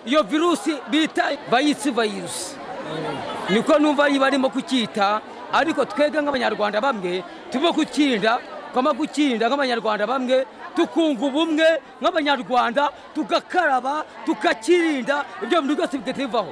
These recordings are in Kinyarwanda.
Iyo virusi bita vayisi virusi niko numva barimo kucyita, ariko twebwe nk'abanyarwanda bamwe turimo kukirinda, twama gukirinda nk'abanyarwanda bamwe, tukunga ubumwe nk'abanyarwanda, tugakaraba, tukakirinda, ibyo bintu byose bigahita.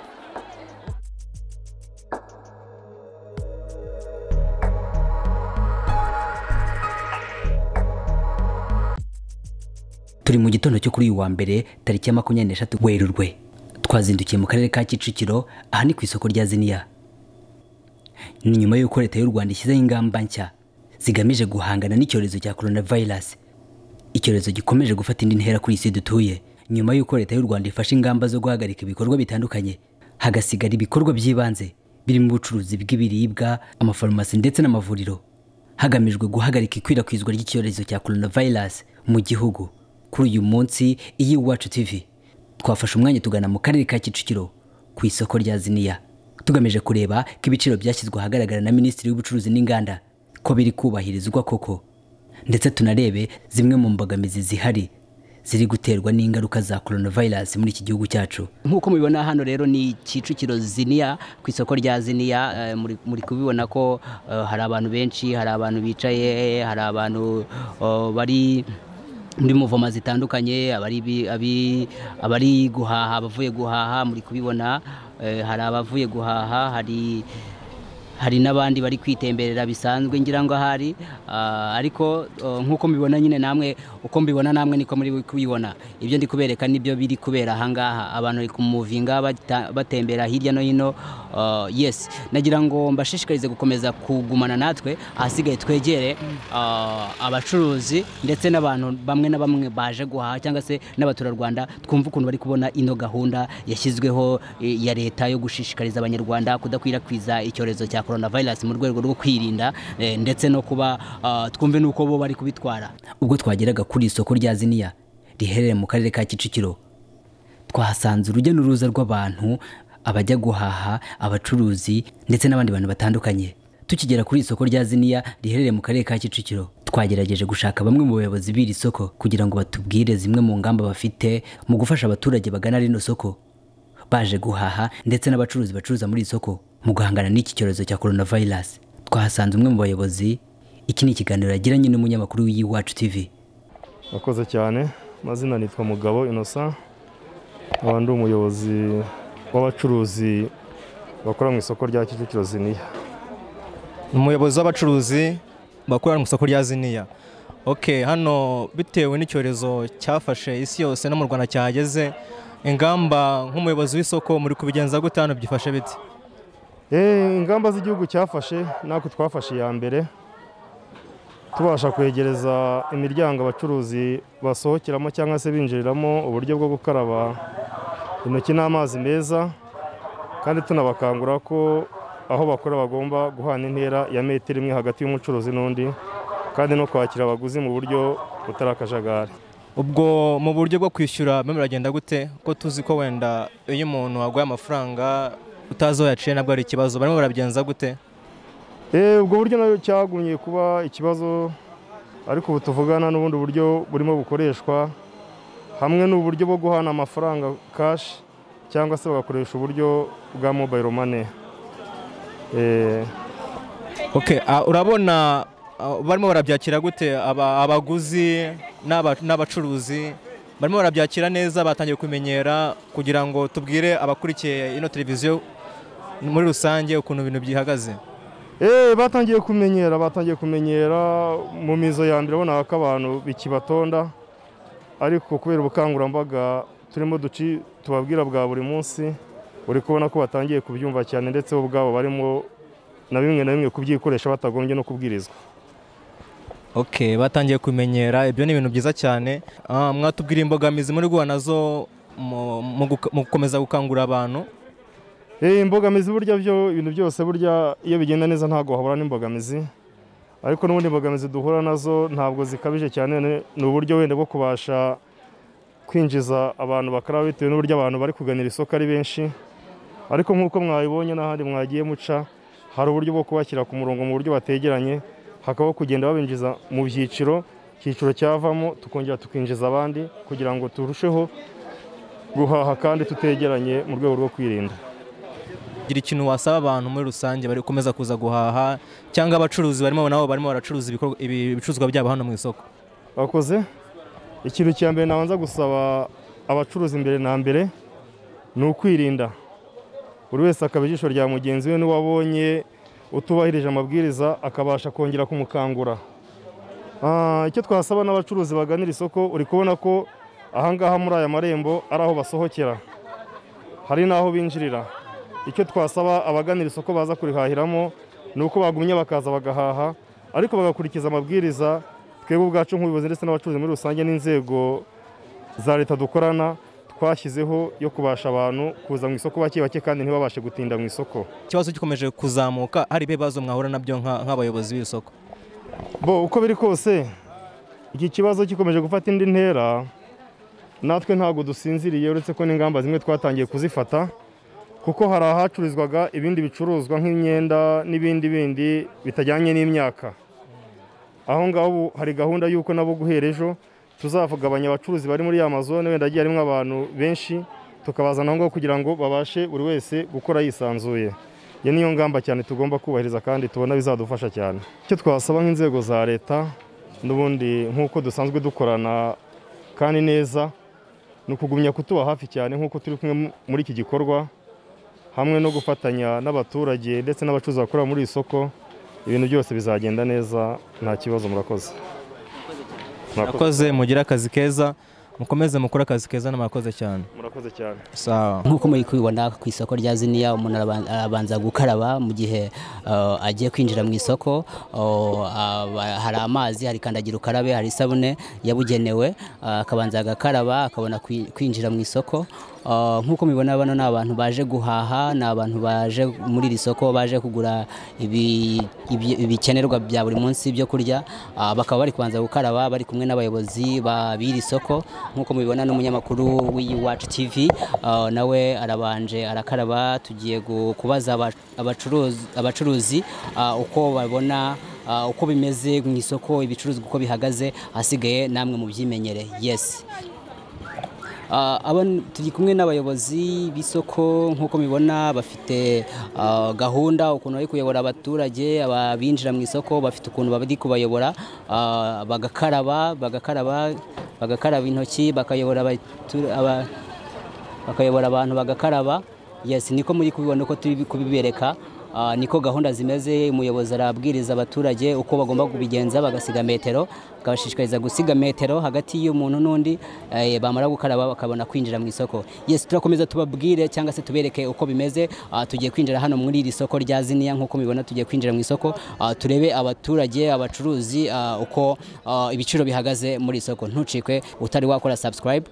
Turi mu gitondo cyo kuri uyu wa mbere tariki ya 23 Werurwe, twazindukiye mu karere ka Kicukiro, aha ni ku isoko rya Ziniya. Ni nyuma y'uko leta y'u Rwanda ishyizeho ingamba nshya zigamije guhangana n'icyorezo cya coronavirus, icyorezo gikomeje gufata indi ntera kuri isi dutuye. Nyuma y'uko leta y'u Rwanda ifashe ingamba zo guhagarika ibikorwa bitandukanye, hagasigara ibikorwa by'ibanze birimo ubucuruzi bw'ibiribwa, amafarumasi ndetse n'amavuriro, hagamijwe guhagarika ikwirakwizwa ry'icyorezo cya coronavirus mu gihugu. Kuri uyu munsi iyi Iwacu TV twafashe umwanya tugana mu karere ka Kicukiro ku isoko rya Ziniya, tugamije kureba ko ibiciro byashyizwe ahagaragara na Minisitiri w'Ubucuruzi n'Inganda ko biri kubahirizwa koko, ndetse tunarebe zimwe mu mbogamizi zihari ziri guterwa n'ingaruka za coronavirus muri iki gihugu cyacu. Nk'uko mubibona hano rero ni Kicukiro Ziniya, ku isoko rya Ziniya. Muri kubibona ko hari abantu benshi, hari abantu bicaye, hari abantu bari muri muvoma zitandukanye, abari guhaha, abavuye guhaha, muri kubibona hari abavuye guhaha, hari n'abandi bari kwitemberera bisanzwe ngira ngo ahari, ariko nk'uko mbibona nyine namwe, uko mbibona namwe niko muri kubibona. Ibyo ndi kubereka nibyo biri kubera aha ngaha, abantu bari kumuvinga batembera hirya no hino. Yes, nagira ngo mbashishikarize gukomeza kugumana natwe, ahasigaye twegere abacuruzi ndetse n'abantu bamwe na bamwe baje guhaha cyangwa se n'abaturarwanda, twumve ukuntu bari kubona ino gahunda yashyizweho ya leta yo gushishikariza abanyarwanda kudakwirakwiza icyorezo cya coronavirus mu rwego rwo kwirinda, ndetse no kuba twumve nuko bo bari kubitwara. Ubwo twageraga kuri isoko rya Ziniya riherereye mu karere ka Kicukiro, twahasanze urujya n'uruza rw'abantu, abajya guhaha, abacuruzi ndetse n'abandi bantu batandukanye. Tukigera kuri isoko rya Ziniya riherereye mu karere ka Kicukiro, twagerageje gushaka bamwe mu bayobozi b'iri soko kugira ngo batubwire zimwe mu ngamba bafite mu gufasha abaturage bagana rino soko baje guhaha, ndetse n'abacuruzi bacuruza muri iri soko mu guhangana n'iki cyorezo cya coronavirus. Twahasanze umwe mu bayobozi. Iki ni ikiganiro yagiranye n'umunyamakuru w'Iwacu TV. Akoze cyane. Amazina nitwa Mugabo Innocent, nkaba ndi umuyobozi w'abacuruzi bakora mu isoko rya Kicukiro Ziniya. Umuyobozi w'abacuruzi bakora mu isoko rya Ziniya. Okay, hano bitewe n'icyorezo cyafashe isi yose no mu Rwanda cyahageze, ingamba nk'umuyobozi w'isoko muri kubigenza gute hano byifashe bite? Ingamba z'igihugu cyafashe natwe twafashe ya mbere, tubasha kwegereza imiryango abacuruzi basohokeramo cyangwa se binjiriramo uburyo bwo gukaraba intoki n'amazi meza, kandi tunabakangura ko aho bakora bagomba guhana intera ya metero imwe hagati y'umucuruzi n'undi, kandi no kwakira abaguzi mu buryo butari akajagari. Ubwo mu buryo bwo kwishyura biragenda gute, ko tuzi ko wenda iyo umuntu aguye amafaranga utazi aho yaciye nabwo ari ikibazo, barimo barabigenza gute? Ubwo buryo nayo cyagumye kuba ikibazo, ariko ubu tuvugana n'ubundi buryo burimo bukoreshwa, hamwe n'uburyo bwo guhana amafaranga cash cyangwa se bagakoresha uburyo bwa mobile money. Okay, urabona barimo barabyakira gute abaguzi n'abacuruzi? Barimo barabyakira neza, batangiye kumenyera, kugira ngo tubwire abakurikiye ino televiziyo muri rusange ukuntu ibintu byihagaze. Batangiye kumenyera mu mizo ya mbere ubona ko abantu bikibatonda, ariko kubera ubukangurambaga turimo tubabwira bwa buri munsi, uri kubona ko batangiye kubyumva cyane, ndetse bo ubwabo barimo na bimwe na bimwe kubyikoresha batagombye no kubwirizwa. Okay, batangiye kumenyera, ibyo ni ibintu byiza cyane. Mwatubwira imbogamizi muri guhura nazo mu gukomeza gukangura abantu? Imbogamizi burya byo ibintu byose burya iyo bigenda neza ntago habura n'imbogamizi, ariko n'ubundi imbogamizi duhura nazo ntabwo zikabije cyane. Ni uburyo wenda bwo kubasha kwinjiza abantu bakaraba bitewe n'uburyo abantu bari kuganira isoko ari benshi, ariko nk'uko mwabibonye n'ahandi mwagiye muca, hari uburyo bwo kubashyira ku murongo mu buryo bategeranye, hakabaho kugenda babinjiza mu byiciro, icyiciro cyavamo tukongera tukinjiza abandi kugira ngo turusheho guhaha kandi tutegeranye mu rwego rwo kwirinda. Gira ikintu wasaba abantu muri rusange bari gukomeza kuza guhaha cyangwa abacuruzi barimo nabo barimo baracuruza ibicuruzwa byabo hano mu isoko. Bakoze ikintu cya mbere nabanza gusaba abacuruzi mbere na mbere ni ukwirinda, buri wese akaba ijisho rya mugenzi we, n'uwabonye utubahirije amabwiriza akabasha kongera kumukangura. Icyo twasaba n'abacuruzi baganira isoko, uri kubona ko ahangaha muri aya marembo ari aho basohokera, hari n'aho binjirira. Icyo twasaba abaganira isoko baza kurihahiramo ni uko bagumye bakaza bagahaha, ariko bagakurikiza amabwiriza twebwe ubwacu nk'ubuyobozi ndetse n'abacuruzi muri rusange n'inzego za leta dukorana twashyizeho yo kubasha abantu kuza mu isoko bake bake kandi ntibabashe gutinda mu isoko. Ikibazo gikomeje kuzamuka, hari ibibazo mwahura nabyo nk'abayobozi b'isoko? Bo uko biri kose iki kibazo gikomeje gufata indi ntera, natwe ntabwo dusinziriye, uretse ko n'ingamba zimwe twatangiye kuzifata, kuko hari ahacururizwaga ibindi bicuruzwa nk'imyenda n'ibindi bindi bitajyanye n'imyaka. Aho ngaho hari gahunda y'uko nabo guhera ejo tuzavugabanya abacuruzi bari muri Amazon, wenda agiye harimo abantu benshi, tukabazana aho ngaho kugira ngo babashe buri wese gukora yisanzuye. Iyo niyo ngamba cyane tugomba kubahiriza kandi tubona bizadufasha cyane. Icyo twasaba nk'inzego za leta n'ubundi nk'uko dusanzwe dukorana kandi neza, ni ukugumya kutuba hafi cyane nk'uko turi kumwe muri iki gikorwa, hamwe no gufatanya n'abaturage ndetse n'abacuruzi bakora muri iri soko, ibintu byose bizagenda neza nta kibazo. Murakoze. Murakoze, mugire akazi keza, mukomeze mukore akazi keza, n'amakoze cyane. Murakoze cyane. Sawa. Nk'uko muri kubibona ku isoko rya Ziniya, umuntu arabanza gukaraba mu gihe agiye kwinjira mu isoko. Hari amazi, hari kandagira ukarabe, hari isabune yabugenewe, akabanza agakaraba akabona kwinjira mu isoko. Nk'uko mubibona bano ni abantu baje guhaha, ni abantu baje muri iri soko baje kugura ibikenerwa bya buri munsi byo kurya, bakaba bari kubanza gukaraba bari kumwe n'abayobozi b'iri soko. Nk'uko mubibona n'umunyamakuru w'Iwacu TV nawe arabanje arakaraba. Tugiye kubaza abacuruzi uko babona uko bimeze mu isoko, ibicuruzwa uko bihagaze, hasigaye namwe mubyimenyere. Yes. Turi kumwe n'abayobozi b'isoko, nk'uko mubibona bafite gahunda ukuntu bari kuyobora abaturage abinjira mu isoko, bafite ukuntu bari kubayobora, bagakaraba bagakaraba intoki, bakayobora abantu bagakaraba. Yes, niko muri kubibona uko turi kubibereka, niko gahunda zimeze. Umuyobozi arabwiriza abaturage uko bagomba kubigenza, bagasiga metero, akabashishikariza gusiga metero hagati y'umuntu n'undi, bamara gukaraba bakabona kwinjira mu isoko. Yes, turakomeza tubabwire cyangwa se tubereke uko bimeze. Tugiye kwinjira hano muri iri soko rya Ziniya, nk'uko mubibona tugiye kwinjira mu isoko, turebe abaturage, abacuruzi uko ibiciro bihagaze muri isoko. Ntucikwe utari wakora subscribe,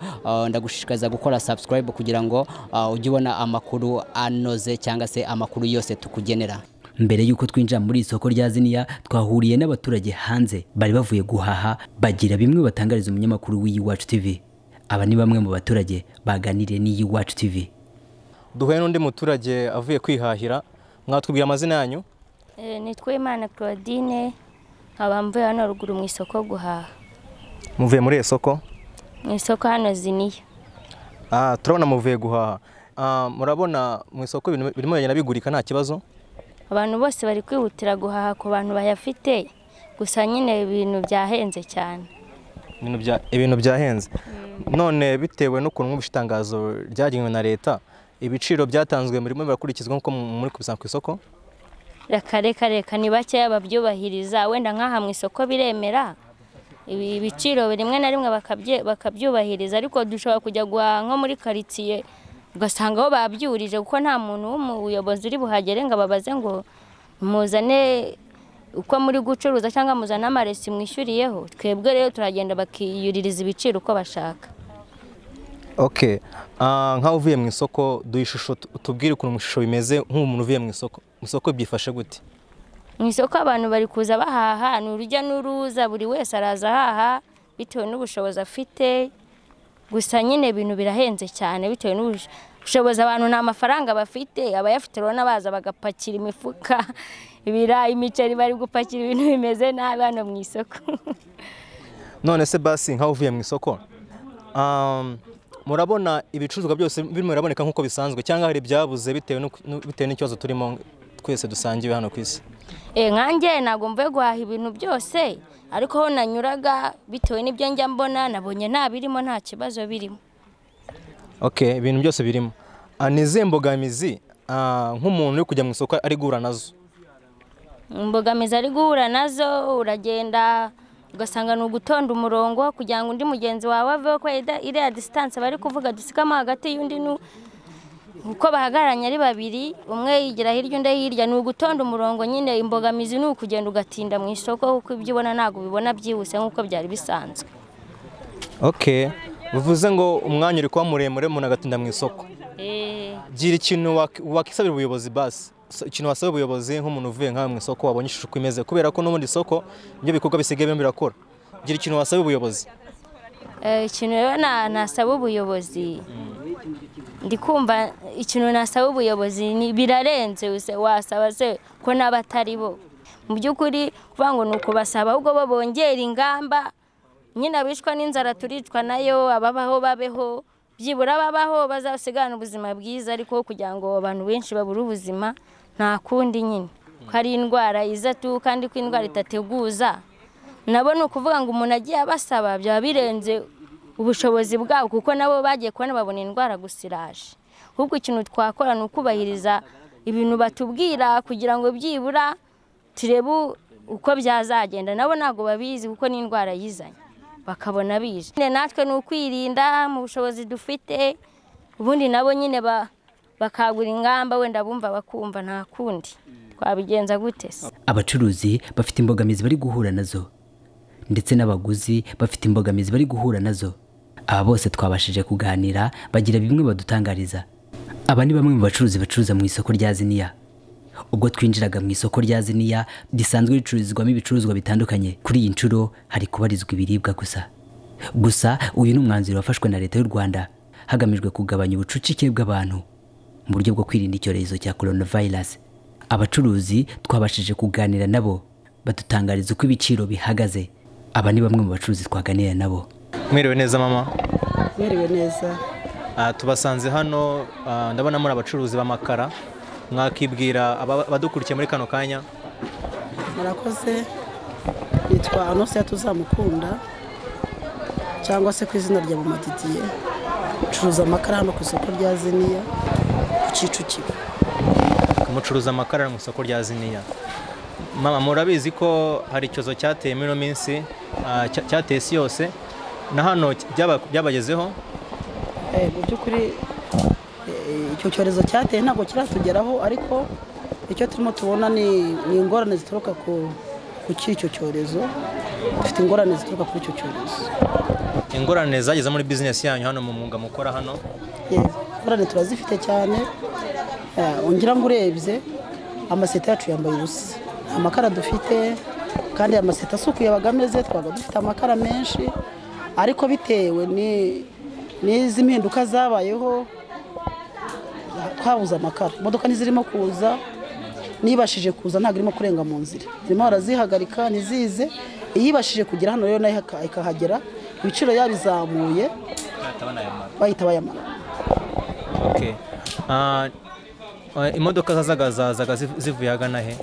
ndagushishikariza gukora subscribe kugira ngo ujye ubona amakuru anoze cyangwa se amakuru yose tukugenera. Mbere yuko twinjira muri isoko rya Ziniya, twahuriye n'abaturage hanze bari bavuye guhaha, bagira bimwe batangariza umunyamakuru w'Iwacu TV. Aba ni bamwe mu baturage baganiriye n'Iwacu TV. Duhuye n'undi muturage avuye kwihahira, mwatubwira amazina yanyu? Nitwa Imana Claudine, nkaba mvuye hano ruguru mu isoko guhaha. Muvuye muri isoko? Mu isoko hano Ziniya. Turabona muvuye guhaha. Murabona mu isoko ibintu birimo biragenda bigurika nta kibazo? Abantu bose bari kwihutira guhaha ku bantu bayafite, gusa nyine ibintu byahenze cyane. Ibintu byahenze. None bitewe n'ukuntu mwumvise itangazo ryagenwe na leta, ibiciro byatanzwe murimo birakurikizwa nk'uko muri kubisanga ku isoko? Reka ni bakeya babyubahiriza, wenda nk'aha mu isoko biremera ibiciro rimwe na rimwe bakabyubahiriza, ariko dushobora kujya guhaha nko muri quartier ugasanga aho babyurije, kuko nta muntu w'umuyobozi uri buhagere ngo ababaze ngo muzane uko muri gucuruza cyangwa muzane amaresi mwishyuriyeho. Twebwe rero turagenda bakiyuririza ibiciro uko bashaka. Okay, nkaho uvuye mu isoko, duhe ishusho, tubwire ukuntu ishusho bimeze nk'umuntu uvuye mu isoko. Mu isoko byifashe gute? Mu isoko abantu bari kuza bahaha, ni urujya n'uruza, buri wese araza ahaha bitewe n'ubushobozi afite. Gusa nyine ibintu birahenze cyane bitewe n'ubushobozi abantu nta mafaranga bafite, abayafite rero baza bagapakira imifuka, ibirayi, imiceri, bari gupakira ibintu bimeze nabi hano mu isoko. None se basi nkaho uvuye mu isoko, Murabona ibicuruzwa byose birimo biraboneka nk'uko bisanzwe, cyangwa hari ibyabuze bitewe n'ikibazo turimo twese dusangiwe hano ku isi? Nkanjye ntabwo mvuye guhaha ibintu byose, ariko aho nanyuraga bitewe n'ibyo njya mbona nabonye nta birimo, nta kibazo birimo. Okay, ibintu byose birimo. Ni izihe mbogamizi nk'umuntu uri kujya mu isoko ari guhura nazo? Imbogamizi ari guhura nazo, uragenda ugasanga ni ugutonda umurongo kugira ngo undi mugenzi wawe aveho, ko iriya distance bari kuvuga dusigamo hagati y'undi uko bahagararanye ari babiri, umwe yigira hirya undi hirya, ni ugutonda umurongo nyine. Imbogamizi ni ukugenda ugatinda mu isoko, kuko ibyo ubona ntabwo ubibona byihuse nk'uko byari bisanzwe. Okay, bivuze ngo umwanya uri kuba muremure, umuntu agatinda mu isoko. Gira ikintu wakisabira ubuyobozi basi, ikintu wasaba ubuyobozi nk'umuntu uvuye nkawe mu isoko wabonye ishusho uko imeze, kubera ko n'ubundi isoko ibyo bikorwa bisigaye birimo birakora. Gira ikintu wasaba ubuyobozi. Ikintu rero nasaba ubuyobozi, ndi kumva ikintu nasaba ubuyobozi ni birarenze, wasaba se ko n'abatari bo mu by'ukuri kuvuga ngo ni ukubasaba, ahubwo bo bongera ingamba nyine. Abicwa n'inzara turicwa nayo, ababaho babeho, byibura babaho bazasigana ubuzima bwiza, ariko kugira ngo abantu benshi babure ubuzima nta kundi nyine, ko ari indwara iza tu, kandi ko indwara itateguza. Nabo ni ukuvuga ngo umuntu agiye abasaba byaba birenze ubushobozi bwabo, kuko nabo bagiye kubona babona indwara gusa iraje. Ahubwo ikintu twakora ni ukubahiriza ibintu batubwira kugira ngo byibura turebe uko byazagenda. Nabo ntabwo babizi kuko ni indwara yizanye, bakabona bije. Natwe ni ukwirinda mu bushobozi dufite, ubundi nabo nyine bakagura ingamba, wenda bumva bakumva, nta kundi twabigenza gute se? Abacuruzi bafite imbogamizi bari guhura nazo, ndetse n'abaguzi bafite imbogamizi bari guhura nazo. Aba bose twabashije kuganira bagira bimwe badutangariza. Aba ni bamwe mu bacuruzi bacuruza mu isoko rya Ziniya. Ubwo twinjiraga mu isoko rya Ziniya risanzwe ricururizwamo ibicuruzwa bitandukanye, kuri iyi nshuro hari kubarizwa ibiribwa gusa. Gusa uyu ni umwanzuro wafashwe na Leta y'u Rwanda hagamijwe kugabanya ubucucike bw'abantu mu buryo bwo kwirinda icyorezo cya coronavirus. Abacuruzi twabashije kuganira nabo badutangariza uko ibiciro bihagaze. Aba ni bamwe mu bacuruzi twaganira nabo. Mwiriwe neza mama? Mwiriwe neza. Tubasanze hano, ndabona muri abacuruzi b'amakara, mwakibwira abadukurikiye muri kano kanya? Murakoze, nitwa Anosia Tuzamukunda cyangwa se ku izina rya Mama Didier, ncuruza amakara hano ku isoko rya Ziniya ku Kicukiro. Mucuruza amakara mu isoko rya Ziniya. Mama, murabizi ko hari icyorezo cyateye muri ino minsi, cyateye isi yose, na hano byabagezeho? Mu by'ukuri icyo cyorezo cyateye ntabwo kiratugeraho, ariko icyo turimo tubona ni ingorane zituruka ku icyo cyorezo. Dufite ingorane zituruka kuri icyo cyorezo. Ingorane zageze muri business yanyu hano mu mwuga mukora hano? Yego, ingorane turazifite cyane. Ngira ngo urebye amaseta yacu yambaye ubusa, amakara dufite kandi amaseta asukuye abaga ameze, twabaga dufite amakara menshi, ariko bitewe n'izi mpinduka zabayeho twabuze amakara. Imodoka ntizirimo kuza, nibashije kuza ntabwo irimo kurenga mu nzira, zirimo barazihagarika ntizize. Iyibashije kugera hano rero nayo ikahagera, ibiciro yabizamuye bahita bayamara. Okay. Imodoka zazaga zivuye agana he?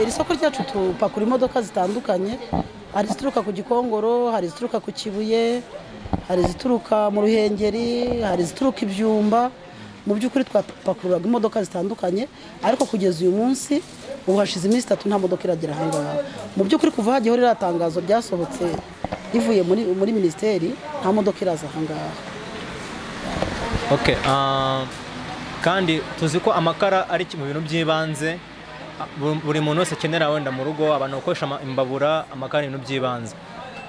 Iri soko ryacu tupakura imodoka zitandukanye, hari izituruka ku Gikongoro, hari izituruka ku Kibuye, hari izituruka mu Ruhengeri, hari izituruka ibyumba. Mu by'ukuri twapakururaga imodoka zitandukanye, ariko kugeza uyu munsi ubu hashize iminsi 3 nta modoka iragera aha ngaha. Mu by'ukuri kuva hagiyeho ririya tangazo ryasohotse rivuye muri minisiteri, nta modoka iraza aha ngaha. Okay, kandi tuzi ko amakara ari mu bintu by'ibanze buri muntu wese akenera wenda mu rugo, abantu bakoresha imbabura, amakara ibintu by'ibanze.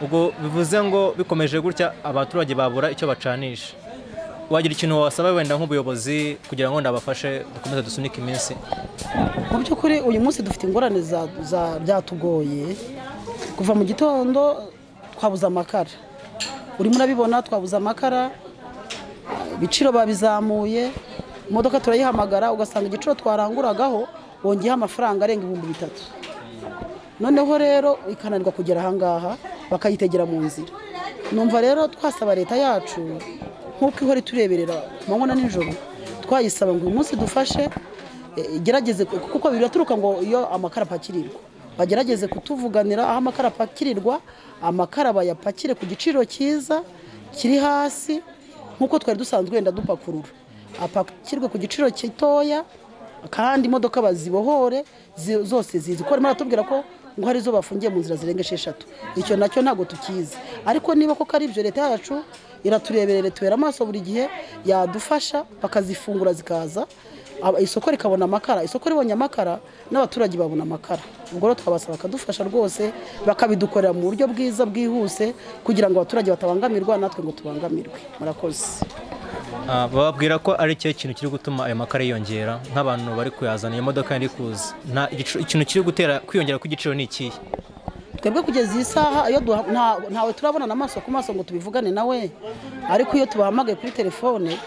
Ubwo bivuze ngo bikomeje gutya abaturage babura icyo bacanisha. Wagira ikintu wasaba wenda nk'ubuyobozi kugira ngo ndabafashe dukomeze dusunike iminsi? Mu by'ukuri uyu munsi dufite ingorane byatugoye. Kuva mu gitondo twabuze amakara, urimo urabibona, twabuze amakara, ibiciro babizamuye, imodoka turayihamagara ugasanga igiciro twaranguragaho wongeyeho amafaranga arenga 3000. Noneho rero ikananirwa kugera aha ngaha bakayitegera mu nzira. Numva rero twasaba leta yacu nk'uko ihora itureberera ku manywa na nijoro, twayisaba ngo uyu munsi dufashe igerageze, kuko biraturuka ngo iyo amakara apakirirwa bagerageze kutuvuganira aho amakara apakirirwa, amakara bayapakire ku giciro cyiza kiri hasi nk'uko twari dusanzwe wenda dupakurura, apakirwe ku giciro gitoya kandi imodoka bazibohore zose zizi ko barimo baratubwira ko ngo hari izo bafungiye mu nzira zirenga 6. Icyo nacyo ntabwo tukizi, ariko niba koko ari ibyo leta yacu iratureberera tubera amaso buri gihe, yadufasha bakazifungura zikaza, isoko rikabona amakara, isoko ribonye amakara n'abaturage babona amakara. Ubwo rero twabasaba bakadufasha rwose, bakabidukorera mu buryo bwiza bwihuse kugira ngo abaturage batabangamirwa natwe ngo tubangamirwe. Murakoze. Bababwira ko ari cyo kintu kiri gutuma ayo makara yiyongera, nk'abantu bari kuyazana iyo modoka iri kuza, ikintu kiri gutera kwiyongera kw'igiciro ni ikihe? Twebwe kugeza iyi saha iyo ntawe turabonana amaso ku maso ngo tubivugane nawe, ariko iyo tubahamagaye kuri telefone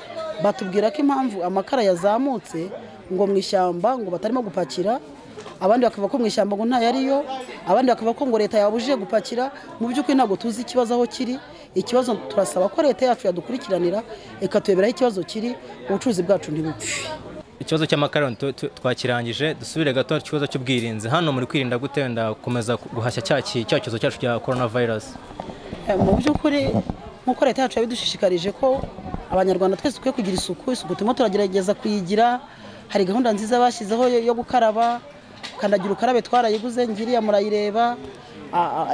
batubwira ko impamvu amakara yazamutse ngo mu ishyamba ngo batarimo gupakira, abandi bakavuga ko mu ishyamba ngo ntayariyo, abandi bakavuga ko ngo leta yabujije gupakira. Mu by'ukuri ntabwo tuzi ikibazo aho kiri. Ikibazo turasaba ko leta yacu yadukurikiranira ikatuyoberaho ikibazo kiri, ubucuruzi bwacu ntibupfe. Ikibazo cy'amakara twakirangije, dusubire gato ikibazo cy'ubwirinzi. Hano muri kwirinda gute wenda gukomeza guhashya cya cyorezo cyacu cya coronavirus? Mu by'ukuri nk'uko leta yacu yabidushishikarije ko abanyarwanda twese dukwiye kugira isuku, isuku turimo turagerageza kuyigira. Hari gahunda nziza bashyizeho yo gukaraba, kandagira ukarabe twarayiguze, ngiriya murayireba,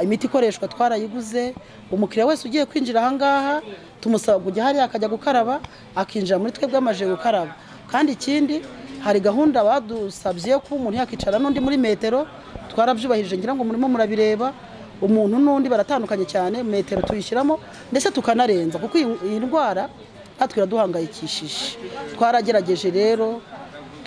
imiti ikoreshwa twarayiguze. Umukiriya wese ugiye kwinjira aha ngaha tumusaba kujya hariya akajya gukaraba, akinjira muri twebwe amaje gukaraba. Kandi ikindi hari gahunda badusabye ko umuntu yakicara n'undi muri metero, twarabyubahirije ngira ngo murimo murabireba, umuntu n'undi baratandukanye cyane, metero tuyishyiramo ndetse tukanarenza, kuko iyi ndwara natwe iraduhangayikishije. Twaragerageje rero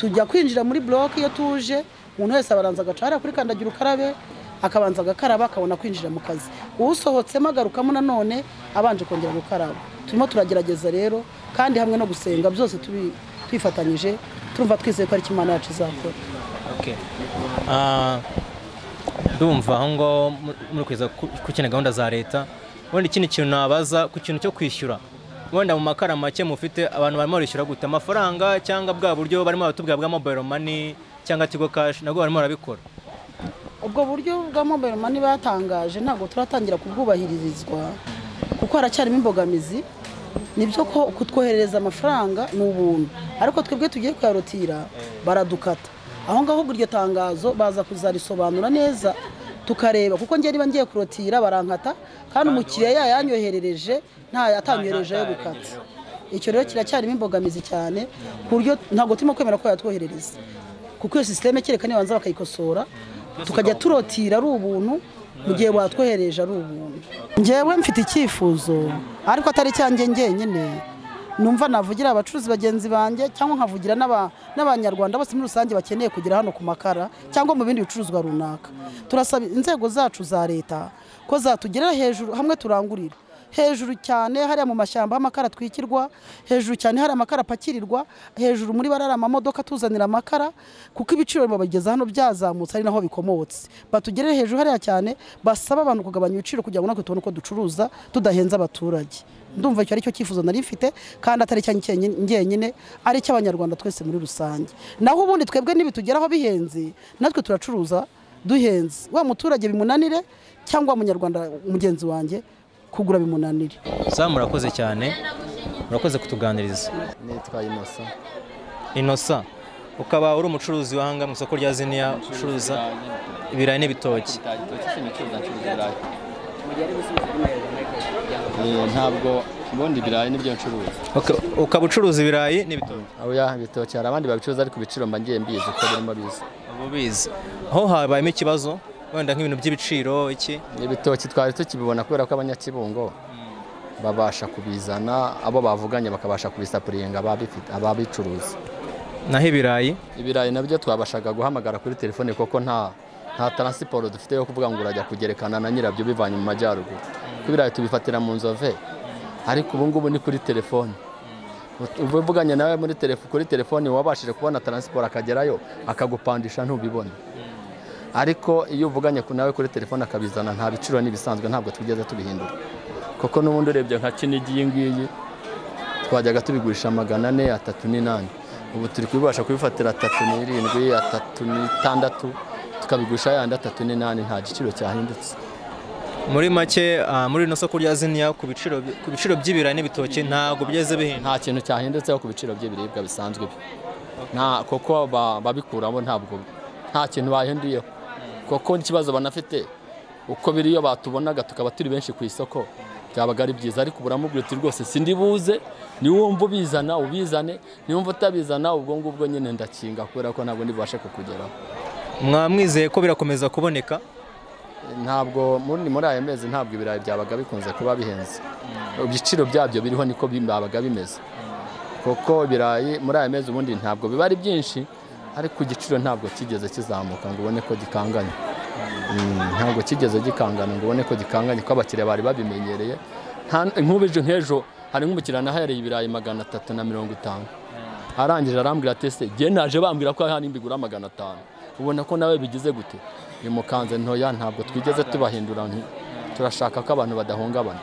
tujya kwinjira muri block, iyo tuje umuntu wese abaranza agaca hariya kuri kandagira ukarabe, akabanza agakaraba akabona kwinjira mu kazi, usohotsemo agarukamo nanone abanje kongera gukaraba. Turimo turagerageza rero, kandi hamwe no gusenga byose twifatanyije, turumva twizeye ko ari Imana yacu izakora. Okay. Ndumva aho ngo muri kweza kukina gahunda za leta. Wenda ikindi kintu nabaza ku kintu cyo kwishyura, wenda mu makara make mufite abantu barimo barishyura gute amafaranga, cyangwa bwa buryo barimo baratubwira bwa mobile money cyangwa Tigo Cash, nabwo barimo barabikora? Ubwo buryo bwa mobile money batangaje ntabwo turatangira kubwubahirizwa kuko haracyarimo imbogamizi. Nibyo ko kutwoherereza amafaranga ni ubuntu, ariko twebwe tugiye kuyarotira baradukata. Aho ngaho iryo tangazo baza kuzarisobanura neza tukareba, kuko njye niba ngiye kurotira barankata, kandi umukiriya yayanyoherereje nta atanyohereje yo gukata. Icyo rero kiracyarimo imbogamizi cyane, ku buryo ntabwo turimo kwemera ko yatwoherereza, kuko iyo systeme kereka nibanza bakayikosora tukajya turotira ari ubuntu mu gihe batwohereje ari ubuntu. Njyewe mfite icyifuzo ariko atari cyanjye njyenyine, numva navugira abacuruzi bagenzi banjye cyangwa nkavugira n'abanyarwanda bose muri rusange bakeneye kugera hano ku makara cyangwa mu bindi bicuruzwa runaka. Turasaba inzego zacu za leta ko zatugerera hejuru hamwe turangurira hejuru cyane hariya mu mashyamba amakara twikirwa, hejuru cyane hari amakara apakirirwa, hejuru muri barara amamodoka tuzanira amakara, kuko ibiciro babigeza hano byazamutse ari naho bikomotse. Batugerere hejuru hariya cyane, basaba abantu kugabanya ibiciro kugira ngo natwe tubone uko ducuruza tudahenza abaturage. Ndumva icyo ari cyo cyifuzo nari mfite, kandi atari cyanjye njyenyine, ari cy'abanyarwanda twese muri rusange. Naho ubundi twebwe nibitugeraho bihenze, natwe turacuruza duhenze, wa muturage bimunanire cyangwa umunyarwanda mugenzi wanjye kugura bimunanire. Sa murakoze cyane, murakoze kutuganiriza. Nitwa Innocent. Innocent, ukaba uri umucuruzi wahanga mu isoko rya Ziniya, ucuruza ibirayi n'ibitoki. Ntabwo ubundi ibirayi nibyo ncuruza. Ukaba ucuruza ibirayi n'ibitoki? Oya, ibitoki hari abandi babicuruza ariko ibiciro mba ngiye mbizi uko birimo biza. Ubizi. Aho habayemo ikibazo wenda nk'ibintu by'ibiciro iki? Ibitoki twari tukibibona kubera ko abanyakibungo babasha kubizana, abo bavuganye bakabasha kubisapuringa ababifite ababicuruza. Naho ibirayi? Ibirayi nabyo twabashaga guhamagara kuri telefone kuko nta transport dufite yo kuvuga ngo urajya kugerekana na nyirabyo bivanye mu majyaruguru. Kuko ibirayi tubifatira mu Nzove, ariko ubu ngubu ni kuri telefone. Uvuganye nawe muri telefone, kuri telefone wabashije kubona transport akagerayo akagupandisha ntubibone. Ariko iyo uvuganye nawe kuri telefone akabizana nta biciro n'ibisanzwe, ntabwo twigeze tubihindura. Kuko n'ubundi urebye nka Kinigi iyi ngiyi Twajyaga tubigurisha 400, 308. Ubu turi kubibasha kubifatira 37, 36, tukabigurisha yandi 38, nta giciro cyahindutse. Muri make muri ino soko rya Ziniya ku biciro by'ibirayi n'ibitoki ntabwo byeze bihinda. Nta kintu cyahindutseho ku biciro by'ibiribwa bisanzwe. Nta koko babikuramo ntabwo nta kintu bahinduyeho. Koko n'ikibazo banafite uko biri iyo batubonaga tukaba turi benshi ku isoko byabaga ari byiza, ariko buramubwira uti rwose sindi buze, niwumva ubizana ubizane, niwumva utabizana ubwo ngubwo nyine ndakinga kubera ko ntabwo ndibashe kukugeraho. Mwamwizeye ko birakomeza kuboneka? Ntabwo muri aya mezi ntabwo ibirayi byabaga bikunze kuba bihenze. Ibiciro byabyo biriho niko byabaga bimeze. Kuko ibirayi muri aya mezi ubundi ntabwo biba ari byinshi, ariko igiciro ntabwo kigeze kizamuka ngo ubone ko gikanganye. Ntabwo kigeze gikangana ngo ubone ko gikanganye ko abakiriya bari babimenyereye. Nk'ubu nk'ejo hari nk'umukiriya nahereye ibirayi 350. Arangije arambwira ati se jye naje bambwira ko hari mbigura 500. Ubona ko nawe bigize gute? Bimukanze ntoya, ntabwo twigeze tubahindura, turashaka ko abantu badahungabana.